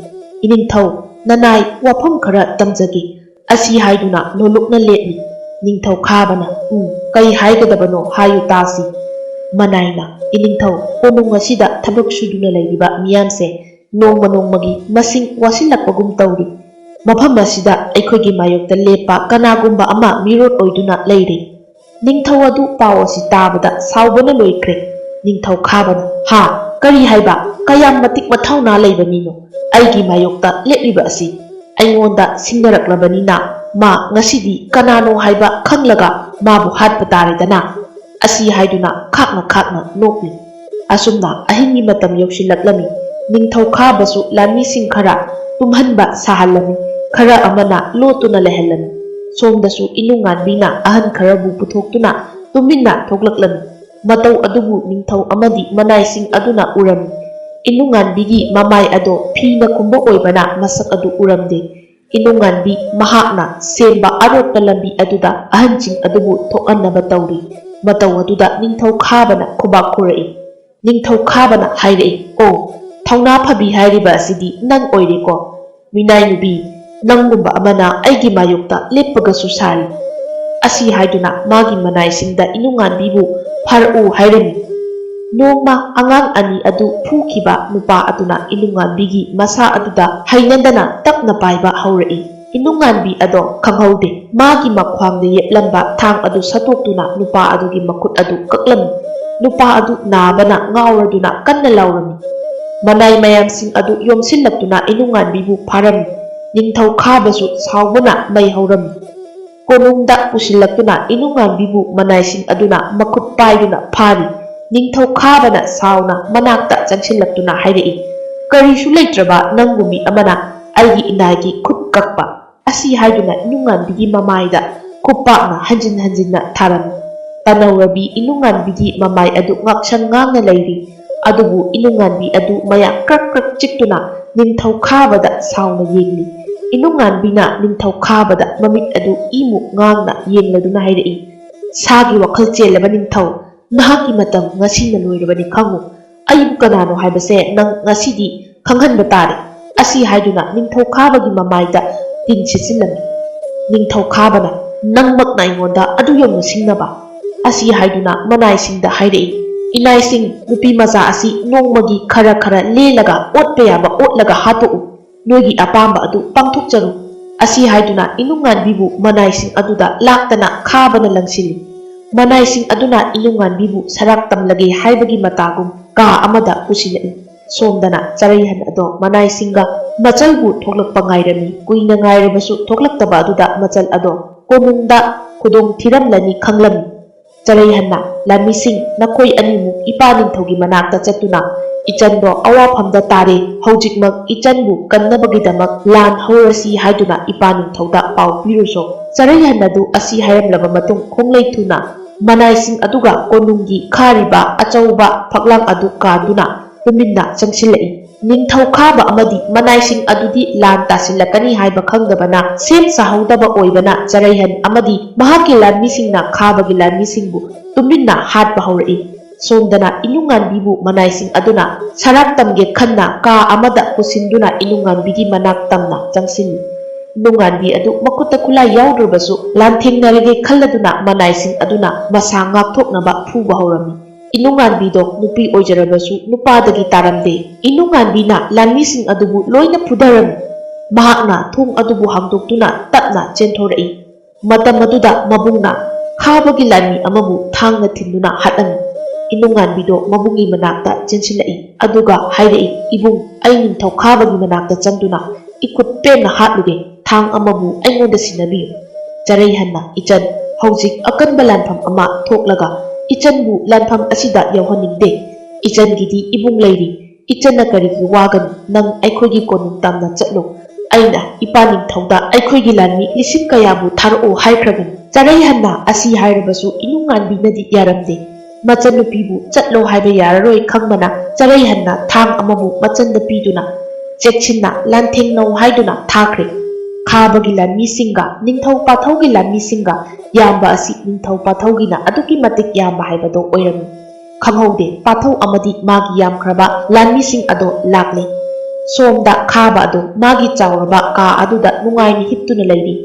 "ꯏꯅꯤꯡꯊꯧ, ꯅꯅꯥꯏ ꯋꯥꯐꯝ ꯈꯔ ꯇꯝꯖꯒꯦ"꯫ ꯑꯁꯤ ꯍꯥꯏꯗꯨꯅ ꯅꯣꯂꯨꯛꯅ ꯂꯦꯞꯂꯤ꯫ ꯅꯤꯡꯊꯧ ꯈꯥꯕꯅ, "ꯎꯝ, ꯀꯔꯤ ꯍꯥꯏꯒꯗꯕꯅꯣ ꯍꯥꯏꯌꯨ ꯇꯥꯁꯤ"꯫ ꯃꯅꯥꯏꯅ, "ꯏꯅꯤꯡꯊꯧ, ꯀꯣꯅꯨꯡ ꯑꯁꯤꯗ ꯊꯕꯛ ꯁꯨꯗꯨꯅ ꯂꯩꯔꯤꯕ ꯃꯤꯌꯥꯝꯁꯦ ꯅꯣꯡꯃ ꯅꯣꯡꯃꯒꯤ ꯃꯁꯤꯡ ꯋꯥꯁꯤꯜꯂꯛꯄꯒꯨꯝ ꯇꯧꯔꯤ꯫ ꯃꯐꯝ ꯑꯁꯤꯗ ꯑꯩꯈꯣꯏꯒꯤ ꯃꯥꯌꯣꯛꯇ ꯂꯦꯞꯄ ꯀꯅꯥꯒꯨꯝꯕ ꯑꯃ ꯃꯤꯔꯣꯠ ꯑꯣꯏꯗꯨꯅ ꯂꯩꯔꯦ"꯫ ꯅꯤꯡꯊꯧ ꯑꯗꯨ ꯄꯥꯎ ꯑꯁꯤ ꯇꯥꯕꯗ ꯁꯥꯎꯕꯅ ꯂꯣꯏꯈ꯭ꯔꯦ꯫ ꯅꯤꯡꯊꯧ ꯈꯥꯕꯅ, "ꯍꯥ? ꯀꯔꯤ ꯍꯥꯏꯕ? ꯀꯌꯥꯝ ꯃꯇꯤꯛ ꯃꯊꯧꯅꯥ ꯂꯩꯕ ꯃꯤꯅꯣ ꯑꯩꯒꯤ ꯃꯥꯌꯣꯛꯇ ꯂꯦꯞꯂꯤꯕ ꯑꯁꯤ? ꯑꯩꯉꯣꯟꯗ ꯁꯤꯡꯅꯔꯛꯂꯕꯅꯤꯅ ꯃꯥ ꯉꯁꯤꯗꯤ ꯀꯅꯥꯅꯣ ꯍꯥꯏꯕ ꯈꯪꯂꯒ ꯃꯥꯕꯨ ꯍꯥꯠꯄ ꯇꯥꯔꯦꯗꯅ"꯫ ꯑꯁꯤ ꯍꯥꯏꯗꯨꯅ ꯈꯥꯛꯅ ꯈꯥꯛꯅ ꯅꯣꯛꯂꯤ꯫ ꯑꯁꯨꯝꯅ ꯑꯍꯤꯡꯒꯤ ꯃꯇꯝ ꯌꯧꯁꯤꯜꯂꯛꯂꯝꯃꯤ꯫ ꯅꯤꯡꯊꯧ ꯈꯥꯕꯁꯨ ꯂꯥꯟꯃꯤꯁꯤꯡ ꯈꯔ ꯇꯨꯝꯍꯟꯕ ꯁꯥꯍꯜꯂꯝꯃꯤ, ꯈꯔ ꯑꯃꯅ ꯂꯣꯠꯇꯨꯅ ꯂꯩꯍꯜꯂꯝꯃꯤ꯫ ꯁꯣꯝꯗꯁꯨ ꯏꯂꯨꯡꯉꯥꯟꯕꯤꯅ ꯑꯍꯟ ꯈꯔꯕꯨ ꯄꯨꯊꯣꯛꯇꯨꯅ ꯇꯨꯃꯤꯟꯅ ꯊꯣꯛꯂꯛꯂꯝꯃꯤ꯫ ꯃꯇꯧ ꯑꯗꯨꯕꯨ ꯅꯤꯡꯊꯧ ꯑꯃꯗꯤ ꯃꯅꯥꯏꯁꯤꯡ ꯑꯗꯨꯅ ꯎꯔꯝꯃꯤ꯫ ꯏꯂꯨꯡꯉꯥꯟꯕꯤꯒꯤ ꯃꯃꯥꯏ ꯑꯗꯣ ꯐꯤꯅ ꯈꯨꯝꯕ ꯑꯣꯏꯕꯅ ꯃꯁꯛ ꯑꯗꯨ ꯎꯔꯝꯗꯦ꯫ ꯏꯂꯨꯡꯉꯥꯟꯕꯤ ꯃꯍꯥꯛꯅ ꯁꯦꯝꯕ ꯑꯔꯣꯠꯄ ꯂꯝꯕꯤ ꯑꯗꯨꯗ ꯑꯍꯟꯁꯤꯡ ꯑꯗꯨꯕꯨ ꯊꯣꯛꯍꯟꯅꯕ ꯇꯧꯔꯤ꯫ ꯃꯇꯧ ꯑꯗꯨꯗ ꯅꯤꯡꯊꯧ ꯈꯥꯕꯅ ꯈꯨꯕꯥꯛ ꯈꯨꯔꯛꯏ꯫ ꯅꯤꯡꯊꯧ ꯈꯥꯕꯅ ꯍꯥꯏꯔꯛꯏ, "ꯑꯣ, ꯊꯧꯅꯥ ꯐꯕꯤ ꯍꯥꯏꯔꯤꯕ ꯑꯁꯤꯗꯤ ꯅꯪ ꯑꯣꯏꯔꯦꯀꯣ꯫ ꯃꯤꯅꯥꯏ ꯅꯨꯄꯤ, ꯅꯪꯒꯨꯝꯕ ꯑꯃꯅ ꯑꯩꯒꯤ ꯃꯥꯌꯣꯛꯇ ꯂꯦꯞꯄꯒꯁꯨ ꯁꯥꯔꯤ"꯫ ꯑꯁꯤ ꯍꯥꯏꯗꯨꯅ ꯃꯥꯒꯤ ꯃꯅꯥꯏꯁꯤꯡꯗ ꯏꯂꯨꯡꯉꯥꯟꯕꯤꯕꯨ ꯐꯥꯔꯛꯎ ꯍꯥꯏꯔꯝꯃꯤ꯫ ꯅꯣꯡꯃ ꯑꯉꯥꯡ ꯑꯅꯤ ꯑꯗꯨ ꯐꯨꯈꯤꯕ ꯅꯨꯄꯥ ꯑꯗꯨꯅ ꯏꯂꯨꯡꯉꯥꯟꯕꯤꯒꯤ ꯃꯁꯥ ꯑꯗꯨꯗ ꯍꯩꯅꯗꯅ ꯇꯞꯅ ꯄꯥꯏꯕ ꯍꯧꯔꯛꯏ꯫ ꯏꯂꯨꯡꯉꯥꯟꯕꯤ ꯑꯗꯣ ꯈꯪꯍꯧꯗꯦ꯫ ꯃꯥꯒꯤ ꯃꯈ꯭ꯋꯥꯡꯗ ꯌꯦꯞꯂꯝꯕ ꯊꯥꯡ ꯑꯗꯨ ꯁꯠꯇꯣꯛꯇꯨꯅ ꯅꯨꯄꯥ ꯑꯗꯨꯒꯤ ꯃꯈꯨꯠ ꯑꯗꯨ ꯀꯛꯂꯝꯃꯤ꯫ ꯅꯨꯄꯥ ꯑꯗꯨ ꯅꯥꯕꯅ ꯉꯥꯎꯔꯗꯨꯅ ꯀꯟꯅ ꯂꯥꯎꯔꯝꯃꯤ꯫ ꯃꯅꯥꯏ ꯃꯌꯥꯝꯁꯤꯡ ꯑꯗꯨ ꯌꯣꯝꯁꯤꯜꯂꯛꯇꯨꯅ ꯏꯂꯨꯡꯉꯥꯟꯕꯤꯕꯨ ꯐꯥꯔꯝꯃꯤ꯫ ꯅꯤꯡꯊꯧ ꯈꯥꯕꯁꯨ ꯁꯥꯎꯕꯅ ꯃꯩ ꯍꯧꯔꯝꯃꯤ꯫ ꯀꯣꯅꯨꯡꯗ ꯄꯨꯁꯤꯜꯂꯛꯇꯨꯅ ꯏꯂꯨꯡꯉꯥꯟꯕꯤꯕꯨ ꯃꯅꯥꯏꯁꯤꯡ ꯑꯗꯨꯅ ꯃꯈꯨꯠ ꯄꯥꯏꯗꯨꯅ ꯐꯥꯔꯤ꯫ ꯅꯤꯡꯊꯧ ꯈꯥꯕꯅ ꯁꯥꯎꯅ ꯃꯅꯥꯛꯇ ꯆꯪꯁꯤꯜꯂꯛꯇꯨꯅ ꯍꯥꯏꯔꯛꯏ, "ꯀꯔꯤꯁꯨ ꯂꯩꯇ꯭ꯔꯕ ꯅꯪꯒꯨꯝꯕꯤ ꯑꯃꯅ ꯑꯩꯒꯤ ꯏꯅꯥꯏꯒꯤ ꯈꯨꯠ ꯀꯛꯄ"꯫ ꯑꯁꯤ ꯍꯥꯏꯗꯨꯅ ꯏꯅꯨꯡꯉꯥꯟꯕꯤꯒꯤ ꯃꯃꯥꯏꯗ ꯈꯨꯄꯥꯛꯅ ꯍꯟꯖꯤꯟ ꯍꯟꯖꯤꯟꯅ ꯊꯥꯔꯝꯃꯤ꯫ ꯇꯅꯧꯔꯕꯤ ꯏꯅꯨꯡꯉꯥꯟꯕꯤꯒꯤ ꯃꯃꯥꯏ ꯑꯗꯨ ꯉꯥꯛꯁꯪ ꯉꯥꯡꯅ ꯂꯩꯔꯤ꯫ ꯑꯗꯨꯕꯨ ꯏꯅꯨꯡꯉꯥꯟꯕꯤ ꯑꯗꯨ ꯃꯌꯥ ꯀ꯭ꯔꯛ ꯀ꯭ꯔꯛ ꯆꯤꯛꯇꯨꯅ ꯅꯤꯡꯊꯧ ꯈꯥꯕꯗ ꯁꯥꯎꯅ ꯌꯦꯡꯂꯤ꯫ ꯏꯅꯨꯡꯉꯥꯟꯕꯤꯅ ꯅꯤꯡꯊꯧ ꯈꯥꯕꯗ ꯃꯃꯤꯠ ꯑꯗꯨ ꯏꯃꯨ ꯉꯥꯡꯅ ꯌꯦꯡꯂꯗꯨꯅ ꯍꯥꯏꯔꯛꯏ, "ꯁꯥꯒꯤ ꯋꯥꯈꯜ ꯆꯦꯜꯂꯕ ꯅꯤꯡꯊꯧ, ꯅꯍꯥꯛꯀꯤ ꯃꯇꯝ ꯉꯁꯤꯅ ꯂꯣꯏꯔꯕꯅꯤ ꯈꯪꯉꯨ꯫ ꯑꯩꯕꯨ ꯀꯅꯥꯅꯣ ꯍꯥꯏꯕꯁꯦ ꯅꯪ ꯉꯁꯤꯗꯤ ꯈꯪꯍꯟꯕ ꯇꯥꯔꯦ"꯫ ꯑꯁꯤ ꯍꯥꯏꯗꯨꯅ ꯅꯤꯡꯊꯧ ꯈꯥꯕꯒꯤ ꯃꯃꯥꯏꯗ ꯇꯤꯟ ꯁꯤꯠꯆꯤꯜꯂꯝꯃꯤ꯫ ꯅꯤꯡꯊꯧ ꯈꯥꯕꯅ, "ꯅꯪꯃꯛꯅ ꯑꯩꯉꯣꯟꯗ ꯑꯗꯨ ꯌꯧꯅ ꯁꯤꯡꯅꯕ?" ꯑꯁꯤ ꯍꯥꯏꯗꯨꯅ ꯃꯅꯥꯏꯁꯤꯡꯗ ꯍꯥꯏꯔꯛꯏ, "ꯏꯅꯥꯏꯁꯤꯡ, ꯅꯨꯄꯤ ꯃꯆꯥ ꯑꯁꯤ ꯅꯣꯡꯃꯒꯤ ꯈꯔ ꯈꯔ ꯂꯦꯜꯂꯒ ꯑꯣꯠꯄ ꯌꯥꯕ ꯑꯣꯠꯂꯒ ꯍꯥꯠꯇꯣꯛꯎ꯫ ꯅꯣꯏꯒꯤ ꯑꯄꯥꯝꯕ ꯑꯗꯨ ꯄꯥꯡꯊꯣꯛꯆꯔꯨ"꯫ ꯑꯁꯤ ꯍꯥꯏꯗꯨꯅ ꯏꯅꯨꯡꯉꯥꯟꯕꯤꯕꯨ ꯃꯅꯥꯏꯁꯤꯡ ꯑꯗꯨꯗ ꯂꯥꯛꯇꯅ ꯈꯥꯕꯅ ꯂꯪꯁꯤꯜꯂꯤ꯫ ꯃꯅꯥꯏꯁꯤꯡ ꯑꯗꯨꯅ ꯏꯅꯨꯡꯉꯥꯟꯕꯤꯕꯨ ꯁꯔꯥꯛ ꯇꯝꯂꯒꯦ ꯍꯥꯏꯕꯒꯤ ꯃꯇꯥꯒꯨꯝ ꯀꯥ ꯑꯃꯗ ꯄꯨꯁꯤꯜꯂꯛꯏ꯫ ꯁꯣꯝꯗꯅ ꯆꯔꯩꯍꯟ ꯑꯗꯣ ꯃꯅꯥꯏꯁꯤꯡꯒ ꯃꯆꯜꯕꯨ ꯊꯣꯛꯂꯛꯄ ꯉꯥꯏꯔꯝꯃꯤ꯫ ꯀꯨꯏꯅ ꯉꯥꯏꯔꯕꯁꯨ ꯊꯣꯛꯂꯛꯇꯕ ꯑꯗꯨꯗ ꯃꯆꯜ ꯑꯗꯣ ꯀꯣꯅꯨꯡꯗ ꯈꯨꯗꯣꯡ ꯊꯤꯔꯝꯂꯅꯤ ꯈꯪꯂꯝꯃꯤ꯫ ꯆꯔꯩꯍꯟꯅ, "ꯂꯥꯟꯃꯤꯁꯤꯡ, ꯅꯈꯣꯏ ꯑꯅꯤꯃꯨꯛ ꯏꯄꯥ ꯅꯤꯡꯊꯧꯒꯤ ꯃꯅꯥꯛꯇ ꯆꯠꯇꯨꯅ ꯏꯆꯟꯗꯣ ꯑꯋꯥꯐꯝꯗ ꯇꯥꯔꯦ, ꯍꯧꯖꯤꯛꯃꯛ ꯏꯆꯟꯕꯨ ꯀꯟꯅꯕꯒꯤꯗꯃꯛ ꯂꯥꯟ ꯍꯧꯔꯁꯤ ꯍꯥꯏꯗꯨꯅ ꯏꯄꯥ ꯅꯤꯡꯊꯧꯗ ꯄꯥꯎ ꯄꯤꯔꯨꯁꯣ"꯫ ꯆꯔꯩꯍꯟ ꯑꯗꯨ ꯑꯁꯤ ꯍꯥꯏꯔꯝꯂꯕ ꯃꯇꯨꯡ ꯈꯣꯡꯂꯩ ꯊꯨꯅ ꯃꯅꯥꯏꯁꯤꯡ ꯑꯗꯨꯒ ꯀꯣꯅꯨꯡꯒꯤ ꯈꯥꯔꯤꯕ ꯑꯆꯧꯕ ꯐꯛꯂꯥꯡ ꯑꯗꯨ ꯀꯥꯟꯗꯨꯅ ꯇꯨꯃꯤꯟꯅ ꯆꯪꯁꯤꯜꯂꯛꯏ꯫ ꯅꯤꯡꯊꯧ ꯈꯥꯕ ꯑꯃꯗꯤ ꯃꯅꯥꯏꯁꯤꯡ ꯑꯗꯨꯗꯤ ꯂꯥꯟ ꯇꯥꯁꯤꯜꯂꯛꯀꯅꯤ ꯍꯥꯏꯕ ꯈꯪꯗꯕꯅ ꯁꯦꯝ ꯁꯥꯍꯧꯗꯕ ꯑꯣꯏꯕꯅ ꯆꯔꯩꯍꯟ ꯑꯃꯗꯤ ꯃꯍꯥꯛꯀꯤ ꯂꯥꯟꯃꯤꯁꯤꯡꯅ ꯈꯥꯕꯒꯤ ꯂꯥꯟꯃꯤꯁꯤꯡꯕꯨ ꯇꯨꯃꯤꯟꯅ ꯍꯥꯠꯄ ꯍꯧꯔꯛꯏ꯫ ꯁꯣꯝꯗꯅ ꯏꯅꯨꯡꯉꯥꯟꯕꯤꯕꯨ ꯃꯅꯥꯏꯁꯤꯡ ꯑꯗꯨꯅ ꯁꯔꯥꯛ ꯇꯝꯒꯦ ꯈꯟꯅ ꯀꯥ ꯑꯃꯗ ꯄꯨꯁꯤꯟꯗꯨꯅ ꯏꯅꯨꯡꯉꯥꯟꯕꯤꯒꯤ ꯃꯅꯥꯛ ꯇꯝꯅ ꯆꯪꯁꯤꯜꯂꯤ꯫ ꯏꯅꯨꯡꯉꯥꯟꯕꯤ ꯑꯗꯨ ꯃꯈꯨꯠꯇ ꯈꯨꯠꯂꯥꯏ ꯌꯥꯎꯗ꯭ꯔꯕꯁꯨ ꯂꯥꯟꯊꯦꯡꯅꯔꯒꯦ ꯈꯜꯂꯗꯨꯅ ꯃꯅꯥꯏꯁꯤꯡ ꯑꯗꯨꯅ ꯃꯁꯥ ꯉꯥꯛꯊꯣꯛꯅꯕ ꯐꯨꯕ ꯍꯧꯔꯝꯃꯤ꯫ ꯏꯅꯨꯡꯉꯥꯟꯕꯤꯗꯣ ꯅꯨꯄꯤ ꯑꯣꯏꯖꯔꯕꯁꯨ ꯅꯨꯄꯥꯗꯒꯤ ꯇꯥꯔꯝꯗꯦ꯫ ꯏꯅꯨꯡꯉꯥꯟꯕꯤꯅ ꯂꯥꯟꯃꯤꯁꯤꯡ ꯑꯗꯨꯕꯨ ꯂꯣꯏꯅ ꯐꯨꯊꯔꯝꯃꯤ꯫ ꯃꯍꯥꯛꯅ ꯊꯣꯡ ꯑꯗꯨꯕꯨ ꯍꯥꯡꯗꯣꯛꯇꯨꯅ ꯇꯞꯅ ꯆꯦꯟꯊꯣꯔꯛꯏ꯫ ꯃꯇꯝ ꯑꯗꯨꯗ ꯃꯕꯨꯡꯅ ꯈꯥꯕꯒꯤ ꯂꯥꯟꯃꯤ ꯑꯃꯕꯨ ꯊꯥꯡꯅ ꯊꯤꯟꯗꯨꯅ ꯍꯥꯠꯂꯝꯃꯤ꯫ ꯏꯅꯨꯡꯉꯥꯟꯕꯤꯗꯣ ꯃꯕꯨꯡꯒꯤ ꯃꯅꯥꯛꯇ ꯆꯦꯟꯁꯤꯜꯂꯛꯏ, ꯑꯗꯨꯒ ꯍꯥꯏꯔꯛꯏ, "ꯏꯕꯨꯡ, ꯑꯩ ꯅꯤꯡꯊꯧ ꯈꯥꯕꯒꯤ ꯃꯅꯥꯛꯇ ꯆꯪꯗꯨꯅ ꯏꯈꯨꯠ ꯄꯦꯟꯅ ꯍꯥꯠꯂꯨꯒꯦ, ꯊꯥꯡ ꯑꯃꯕꯨ ꯑꯩꯉꯣꯟꯗ ꯁꯤꯟꯅꯕꯤꯌꯨ"꯫ ꯆꯔꯩꯍꯟꯅ, "ꯏꯆꯟ, ꯍꯧꯖꯤꯛ ꯑꯀꯟꯕ ꯂꯥꯟꯐꯝ ꯑꯃ ꯊꯣꯛꯂꯒ ꯏꯆꯟꯕꯨ ꯂꯥꯟꯐꯝ ꯑꯁꯤꯗ ꯌꯧꯍꯟꯅꯤꯡꯗꯦ꯫ ꯏꯆꯟꯒꯤꯗꯤ ꯏꯕꯨꯡ ꯂꯩꯔꯤ, ꯏꯆꯟꯅ ꯀꯔꯤꯒꯤ ꯋꯥꯒꯅꯤ? ꯅꯪ ꯑꯩꯈꯣꯏꯒꯤ ꯀꯣꯅꯨꯡ ꯇꯝꯅ ꯆꯠꯂꯨ, ꯑꯩꯅ ꯏꯄꯥ ꯅꯤꯡꯊꯧꯗ ꯑꯩꯈꯣꯏꯒꯤ ꯂꯥꯟꯃꯤ ꯂꯤꯁꯤꯡ ꯀꯌꯥꯕꯨ ꯊꯥꯔꯛꯑꯣ ꯍꯥꯏꯈ꯭ꯔꯕꯅꯤ꯫ ꯆꯔꯩꯍꯟꯅ ꯑꯁꯤ ꯍꯥꯏꯔꯕꯁꯨ ꯏꯅꯨꯡꯉꯥꯟꯕꯤꯅꯗꯤ ꯌꯥꯔꯝꯗꯦ꯫ ꯃꯆꯟꯅꯨꯄꯤꯕꯨ ꯆꯠꯂꯣ ꯍꯥꯏꯕ ꯌꯥꯔꯔꯣꯏ ꯈꯪꯕꯅ ꯆꯔꯩꯍꯟꯅ ꯊꯥꯡ ꯑꯃꯕꯨ ꯃꯆꯟꯗ ꯄꯤꯗꯨꯅ ꯆꯦꯛꯁꯤꯟꯅ ꯂꯥꯟꯊꯦꯡꯅꯧ ꯍꯥꯏꯗꯨꯅ ꯊꯥꯈ꯭ꯔꯦ꯫ ꯈꯥꯕꯒꯤ ꯂꯥꯟꯃꯤꯁꯤꯡꯒ ꯅꯤꯡꯊꯧ ꯄꯥꯊꯧꯒꯤ ꯂꯥꯟꯃꯤꯁꯤꯡꯒ ꯌꯥꯝꯕ ꯑꯁꯤ ꯅꯤꯡꯊꯧ ꯄꯥꯊꯧꯒꯤꯅ ꯑꯗꯨꯛꯀꯤ ꯃꯇꯤꯛ ꯌꯥꯝꯕ ꯍꯥꯏꯕꯗꯣ ꯑꯣꯏꯔꯝꯃꯤ꯫ ꯈꯪꯍꯧꯗꯦ, ꯄꯥꯊꯧ ꯑꯃꯗꯤ ꯃꯥꯒꯤ ꯌꯥꯝꯈ꯭ꯔꯕ ꯂꯥꯟꯃꯤꯁꯤꯡ ꯑꯗꯣ ꯂꯥꯛꯂꯦ꯫ ꯁꯣꯝꯗ ꯈꯥꯕ ꯑꯗꯣ ꯃꯥꯒꯤ ꯆꯥꯎꯔꯕ ꯀꯥ ꯑꯗꯨꯗ ꯅꯨꯡꯉꯥꯏꯅ ꯍꯤꯞꯇꯨꯅ ꯂꯩꯔꯤ꯫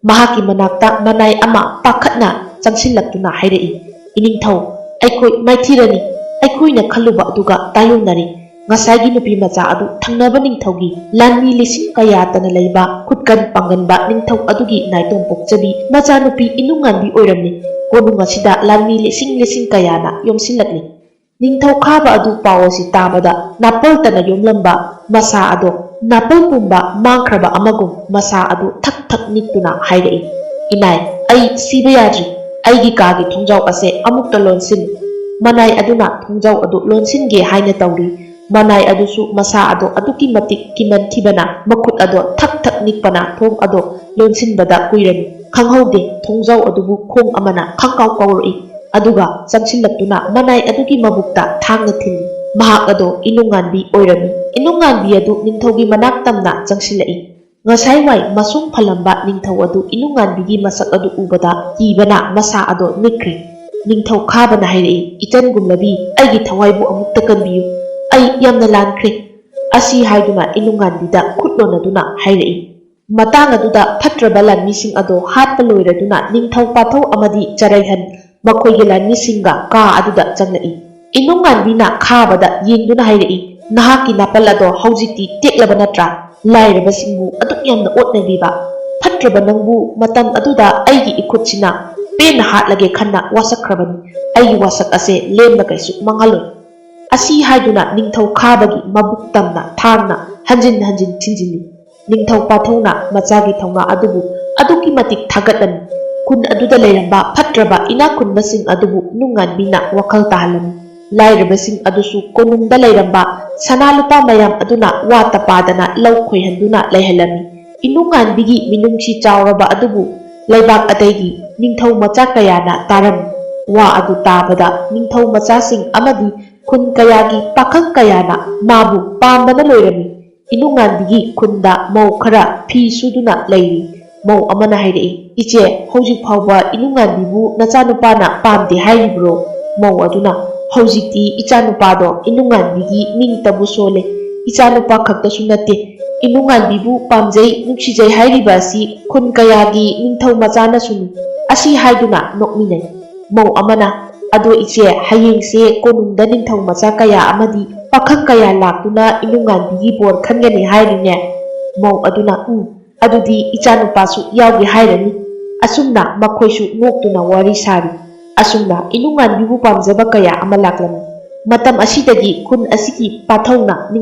ꯃꯍꯥꯛꯀꯤ ꯃꯅꯥꯛꯇ ꯃꯅꯥꯏ ꯑꯃ ꯄꯥꯈꯠꯅ ꯆꯪꯁꯤꯜꯂꯛꯇꯨꯅ ꯍꯥꯏꯔꯛꯏ, "ꯏꯅꯤꯡꯊꯧ, ꯑꯩꯈꯣꯏ ꯃꯥꯏꯊꯤꯔꯅꯤ꯫ ꯑꯩꯈꯣꯏꯅ ꯈꯜꯂꯨꯕ ꯑꯗꯨꯒ ꯇꯥꯏꯌꯣꯟꯅꯔꯦ꯫ ꯉꯁꯥꯏꯒꯤ ꯅꯨꯄꯤ ꯃꯆꯥ ꯑꯗꯨ ꯊꯪꯅꯕ ꯅꯤꯡꯊꯧꯒꯤ ꯂꯥꯟꯃꯤ ꯂꯤꯁꯤꯡ ꯀꯌꯥꯇꯅ ꯂꯩꯕ ꯈꯨꯠꯀꯟ ꯄꯥꯡꯒꯟꯕ ꯅꯤꯡꯊꯧ ꯑꯗꯨꯒꯤ ꯅꯥꯏꯇꯣꯝ ꯄꯣꯛꯆꯕꯤ ꯃꯆꯥꯅꯨꯄꯤ ꯏꯅꯨꯡꯉꯥꯟꯕꯤ ꯑꯣꯏꯔꯝꯂꯤ꯫ ꯀꯣꯅꯨꯡ ꯑꯁꯤꯗ ꯂꯥꯟꯃꯤ ꯂꯤꯁꯤꯡ ꯂꯤꯁꯤꯡ ꯀꯌꯥꯅ ꯌꯣꯝꯁꯤꯜꯂꯛꯂꯤ꯫" ꯅꯤꯡꯊꯧ ꯈꯥꯕ ꯑꯗꯨ ꯄꯥꯎ ꯑꯁꯤ ꯇꯥꯕꯗ ꯅꯥꯄꯜꯇꯅ ꯌꯣꯝꯂꯝꯕ ꯃꯁꯥ ꯑꯗꯣ ꯅꯥꯄꯜ ꯄꯨꯝꯕ ꯃꯥꯡꯈ꯭ꯔꯕ ꯑꯃꯒꯨꯝ ꯃꯁꯥ ꯑꯗꯨ ꯊꯛ ꯊꯛ ꯅꯤꯛꯇꯨꯅ ꯍꯥꯏꯔꯛꯏ, "ꯏꯃꯥꯏ, ꯑꯩ ꯁꯤꯕ ꯌꯥꯗ꯭ꯔꯤ꯫ ꯑꯩꯒꯤ ꯀꯥꯒꯤ ꯊꯣꯡꯖꯥꯎ ꯑꯁꯦ ꯑꯃꯨꯛꯇ ꯂꯣꯟꯁꯤꯟ꯫" ꯃꯅꯥꯏ ꯑꯗꯨꯅ ꯊꯣꯡꯖꯥꯎ ꯑꯗꯨ ꯂꯣꯟꯁꯤꯟꯒꯦ ꯍꯥꯏꯅ ꯇꯧꯔꯤ꯫ ꯃꯅꯥꯏ ꯑꯗꯨꯁꯨ ꯃꯁꯥ ꯑꯗꯣ ꯑꯗꯨꯛꯀꯤ ꯃꯇꯤꯛ ꯀꯤꯃꯟꯈꯤꯕꯅ ꯃꯈꯨꯠ ꯑꯗꯣ ꯊꯛ ꯊꯛ ꯅꯤꯛꯄꯅ ꯊꯣꯡ ꯑꯗꯣ ꯂꯣꯟꯁꯤꯟꯕꯗ ꯀꯨꯏꯔꯝꯃꯤ꯫ ꯈꯪꯍꯧꯗꯦ, ꯊꯣꯡꯖꯥꯎ ꯑꯗꯨꯕꯨ ꯈꯣꯡ ꯑꯃꯅ ꯈꯪꯀꯥꯎ ꯀꯥꯎꯔꯛꯏ꯫ ꯑꯗꯨꯒ ꯆꯪꯁꯤꯜꯂꯛꯇꯨꯅ ꯃꯅꯥꯏ ꯑꯗꯨꯒꯤ ꯃꯕꯨꯛꯇ ꯊꯥꯡꯅ ꯊꯤꯜꯂꯤ꯫ ꯃꯍꯥꯛ ꯑꯗꯣ ꯏꯅꯨꯡꯉꯥꯟꯕꯤ ꯑꯣꯏꯔꯝꯃꯤ꯫ ꯏꯅꯨꯡꯉꯥꯟꯕꯤ ꯑꯗꯨ ꯅꯤꯡꯊꯧꯒꯤ ꯃꯅꯥꯛ ꯇꯝꯅ ꯆꯪꯁꯤꯜꯂꯛꯏ꯫ ꯉꯁꯥꯏ ꯋꯥꯏ ꯃꯁꯨꯡ ꯐꯜꯂꯝꯕ ꯅꯤꯡꯊꯧ ꯑꯗꯨ ꯏꯅꯨꯡꯉꯥꯟꯕꯤꯒꯤ ꯃꯁꯛ ꯑꯗꯨ ꯎꯕꯗ ꯀꯤꯕꯅ ꯃꯁꯥ ꯑꯗꯣ ꯅꯤꯛꯈ꯭ꯔꯦ꯫ ꯅꯤꯡꯊꯧ ꯈꯥꯕꯅ ꯍꯥꯏꯔꯛꯏ, "ꯏꯆꯟꯒꯨꯝꯂꯕꯤ, ꯑꯩꯒꯤ ꯊꯋꯥꯏꯕꯨ ꯑꯃꯨꯛꯇ ꯀꯟꯕꯤꯌꯨ꯫ ꯑꯩ ꯌꯥꯝꯅ ꯂꯥꯟꯈ꯭ꯔꯦ꯫" ꯑꯁꯤ ꯍꯥꯏꯗꯨꯅ ꯏꯅꯨꯡꯉꯥꯟꯕꯤꯗ ꯈꯨꯠ ꯂꯣꯟꯅꯗꯨꯅ ꯍꯥꯏꯔꯛꯏ꯫ ꯃꯇꯥꯡ ꯑꯗꯨꯗ ꯐꯠꯇ꯭ꯔꯕ ꯂꯥꯟꯃꯤꯁꯤꯡ ꯑꯗꯣ ꯍꯥꯠꯄ ꯂꯣꯏꯔꯗꯨꯅ ꯅꯤꯡꯊꯧ ꯄꯥꯊꯧ ꯑꯃꯗꯤ ꯆꯔꯩꯍꯟ ꯃꯈꯣꯏꯒꯤ ꯂꯥꯟꯃꯤꯁꯤꯡꯒ ꯀꯥ ꯑꯗꯨꯗ ꯆꯪꯂꯛꯏ꯫ ꯏꯅꯨꯡꯉꯥꯟꯕꯤꯅ ꯈꯥꯕꯗ ꯌꯦꯡꯗꯨꯅ ꯍꯥꯏꯔꯛꯏ, "ꯅꯍꯥꯛꯀꯤ ꯅꯥꯄꯜ ꯑꯗꯣ ꯍꯧꯖꯤꯛꯇꯤ ꯇꯦꯛꯂꯕ ꯅꯠꯇ꯭ꯔꯥ? ꯂꯥꯏꯔꯕꯁꯤꯡꯕꯨ ꯑꯗꯨꯛ ꯌꯥꯝꯅ ꯑꯣꯠꯅꯕꯤꯕ ꯐꯠꯇ꯭ꯔꯕ ꯅꯪꯕꯨ ꯃꯇꯝ ꯑꯗꯨꯗ ꯑꯩꯒꯤ ꯏꯈꯨꯠꯁꯤꯅ ꯄꯦꯟꯅ ꯍꯥꯠꯂꯒꯦ ꯈꯟꯅ ꯋꯥꯁꯛꯈ꯭ꯔꯕꯅꯤ꯫ ꯑꯩꯒꯤ ꯋꯥꯁꯛ ꯑꯁꯦ ꯂꯦꯝꯅ ꯀꯩꯁꯨ ꯃꯥꯡꯍꯜꯂꯣꯏ꯫" ꯑꯁꯤ ꯍꯥꯏꯗꯨꯅ ꯅꯤꯡꯊꯧ ꯈꯥꯕꯒꯤ ꯃꯕꯨꯛ ꯇꯝꯅ ꯊꯥꯡꯅ ꯍꯟꯖꯤꯟ ꯍꯟꯖꯤꯟ ꯊꯤꯟꯖꯤꯜꯂꯤ꯫ ꯅꯤꯡꯊꯧ ꯄꯥꯊꯧꯅ ꯃꯆꯥꯒꯤ ꯊꯧꯅꯥ ꯑꯗꯨꯕꯨ ꯑꯗꯨꯛꯀꯤ ꯃꯇꯤꯛ ꯊꯥꯒꯠꯂꯝꯃꯤ꯫ ꯈꯨꯟ ꯑꯗꯨꯗ ꯂꯩꯔꯝꯕ ꯐꯠꯇ꯭ꯔꯕ ꯏꯅꯥꯛ ꯈꯨꯟꯕꯁꯤꯡ ꯑꯗꯨꯕꯨ ꯅꯨꯡꯉꯥꯟꯕꯤꯅ ꯋꯥꯈꯜ ꯇꯥꯍꯜꯂꯝꯃꯤ꯫ ꯂꯥꯏꯔꯕꯁꯤꯡ ꯑꯗꯨꯁꯨ ꯀꯣꯅꯨꯡꯗ ꯂꯩꯔꯝꯕ ꯁꯅꯥ ꯂꯨꯄꯥ ꯃꯌꯥꯝ ꯑꯗꯨꯅ ꯋꯥꯠꯇ ꯄꯥꯗꯅ ꯂꯧ ꯈꯣꯏꯍꯟꯗꯨꯅ ꯂꯩꯍꯜꯂꯝꯃꯤ꯫ ꯏꯅꯨꯡꯉꯥꯟꯕꯤꯒꯤ ꯃꯤꯅꯨꯡꯁꯤ ꯆꯥꯎꯔꯕ ꯑꯗꯨꯕꯨ ꯂꯩꯕꯥꯛ ꯑꯇꯩꯒꯤ ꯅꯤꯡꯊꯧ ꯃꯆꯥ ꯀꯌꯥꯅ ꯇꯥꯔꯝꯃꯤ꯫ ꯋꯥ ꯑꯗꯨ ꯇꯥꯕꯗ ꯅꯤꯡꯊꯧ ꯃꯆꯥꯁꯤꯡ ꯑꯃꯗꯤ ꯈꯨꯟ ꯀꯌꯥꯒꯤ ꯄꯥꯈꯪ ꯀꯌꯥꯅ ꯃꯥꯕꯨ ꯄꯥꯝꯕꯅ ꯂꯣꯏꯔꯝꯃꯤ꯫ ꯏꯅꯨꯡꯉꯥꯟꯕꯤꯒꯤ ꯈꯨꯟꯗ ꯃꯧ ꯈꯔ ꯐꯤ ꯁꯨꯗꯨꯅ ꯂꯩꯔꯤ꯫ ꯃꯧ ꯑꯃꯅ ꯍꯥꯏꯔꯛꯏ, "ꯏꯆꯦ, ꯍꯧꯖꯤꯛ ꯐꯥꯎꯕ ꯏꯅꯨꯡꯉꯥꯟꯕꯤꯕꯨ ꯅꯆꯥꯅꯨꯄꯥꯅ ꯄꯥꯝꯗꯦ ꯍꯥꯏꯔꯤꯕ꯭ꯔꯣ?" ꯃꯧ ꯑꯗꯨꯅ, "ꯍꯧꯖꯤꯛꯇꯤ ꯏꯆꯥꯅꯨꯄꯥꯗꯣ ꯏꯅꯨꯡꯉꯥꯟꯕꯤꯒꯤ ꯃꯤꯡꯇꯕꯨ ꯁꯣꯜꯂꯦ꯫ ꯏꯆꯥꯅꯨꯄꯥ ꯈꯛꯇꯁꯨ ꯅꯠꯇꯦ, ꯏꯅꯨꯡꯉꯥꯟꯕꯤꯕꯨ ꯄꯥꯝꯖꯩ, ꯅꯨꯡꯁꯤꯖꯩ ꯍꯥꯏꯔꯤꯕ ꯑꯁꯤ ꯈꯨꯟ ꯀꯌꯥꯒꯤ ꯅꯤꯡꯊꯧ ꯃꯆꯥꯅꯁꯨꯅꯤ"꯫ ꯑꯁꯤ ꯍꯥꯏꯗꯨꯅ ꯅꯣꯛꯃꯤꯟꯅꯩ꯫ ꯃꯧ ꯑꯃꯅ, "ꯑꯗꯣ ꯏꯆꯦ, ꯍꯌꯦꯡꯁꯦ ꯀꯣꯅꯨꯡꯗ ꯅꯤꯡꯊꯧ ꯃꯆꯥ ꯀꯌꯥ ꯑꯃꯗꯤ ꯄꯥꯈꯪ ꯀꯌꯥ ꯂꯥꯛꯇꯨꯅ ꯏꯅꯨꯡꯉꯥꯟꯕꯤꯒꯤ ꯕꯣꯔ ꯈꯟꯒꯅꯤ ꯍꯥꯏꯔꯤꯅꯦ?" ꯃꯧ ꯑꯗꯨꯅ, "ꯎꯝ, ꯑꯗꯨꯗꯤ ꯏꯆꯥꯅꯨꯄꯥꯁꯨ ꯌꯥꯎꯒꯦ ꯍꯥꯏꯔꯅꯤ"꯫ ꯑꯁꯨꯝꯅ ꯃꯈꯣꯏꯁꯨ ꯅꯣꯛꯇꯨꯅ ꯋꯥꯔꯤ ꯁꯥꯔꯤ꯫ ꯑꯁꯨꯝꯅ ꯏꯅꯨꯡꯉꯥꯟꯕꯤꯕꯨ ꯄꯥꯝꯖꯕ ꯀꯌꯥ ꯑꯃ ꯂꯥꯛꯂꯝꯃꯤ꯫ ꯃꯇꯝ ꯑꯁꯤꯗꯒꯤ ꯈꯨꯟ ꯑꯁꯤꯒꯤ ꯄꯥꯊꯧꯅ ꯅꯤꯡꯊꯧ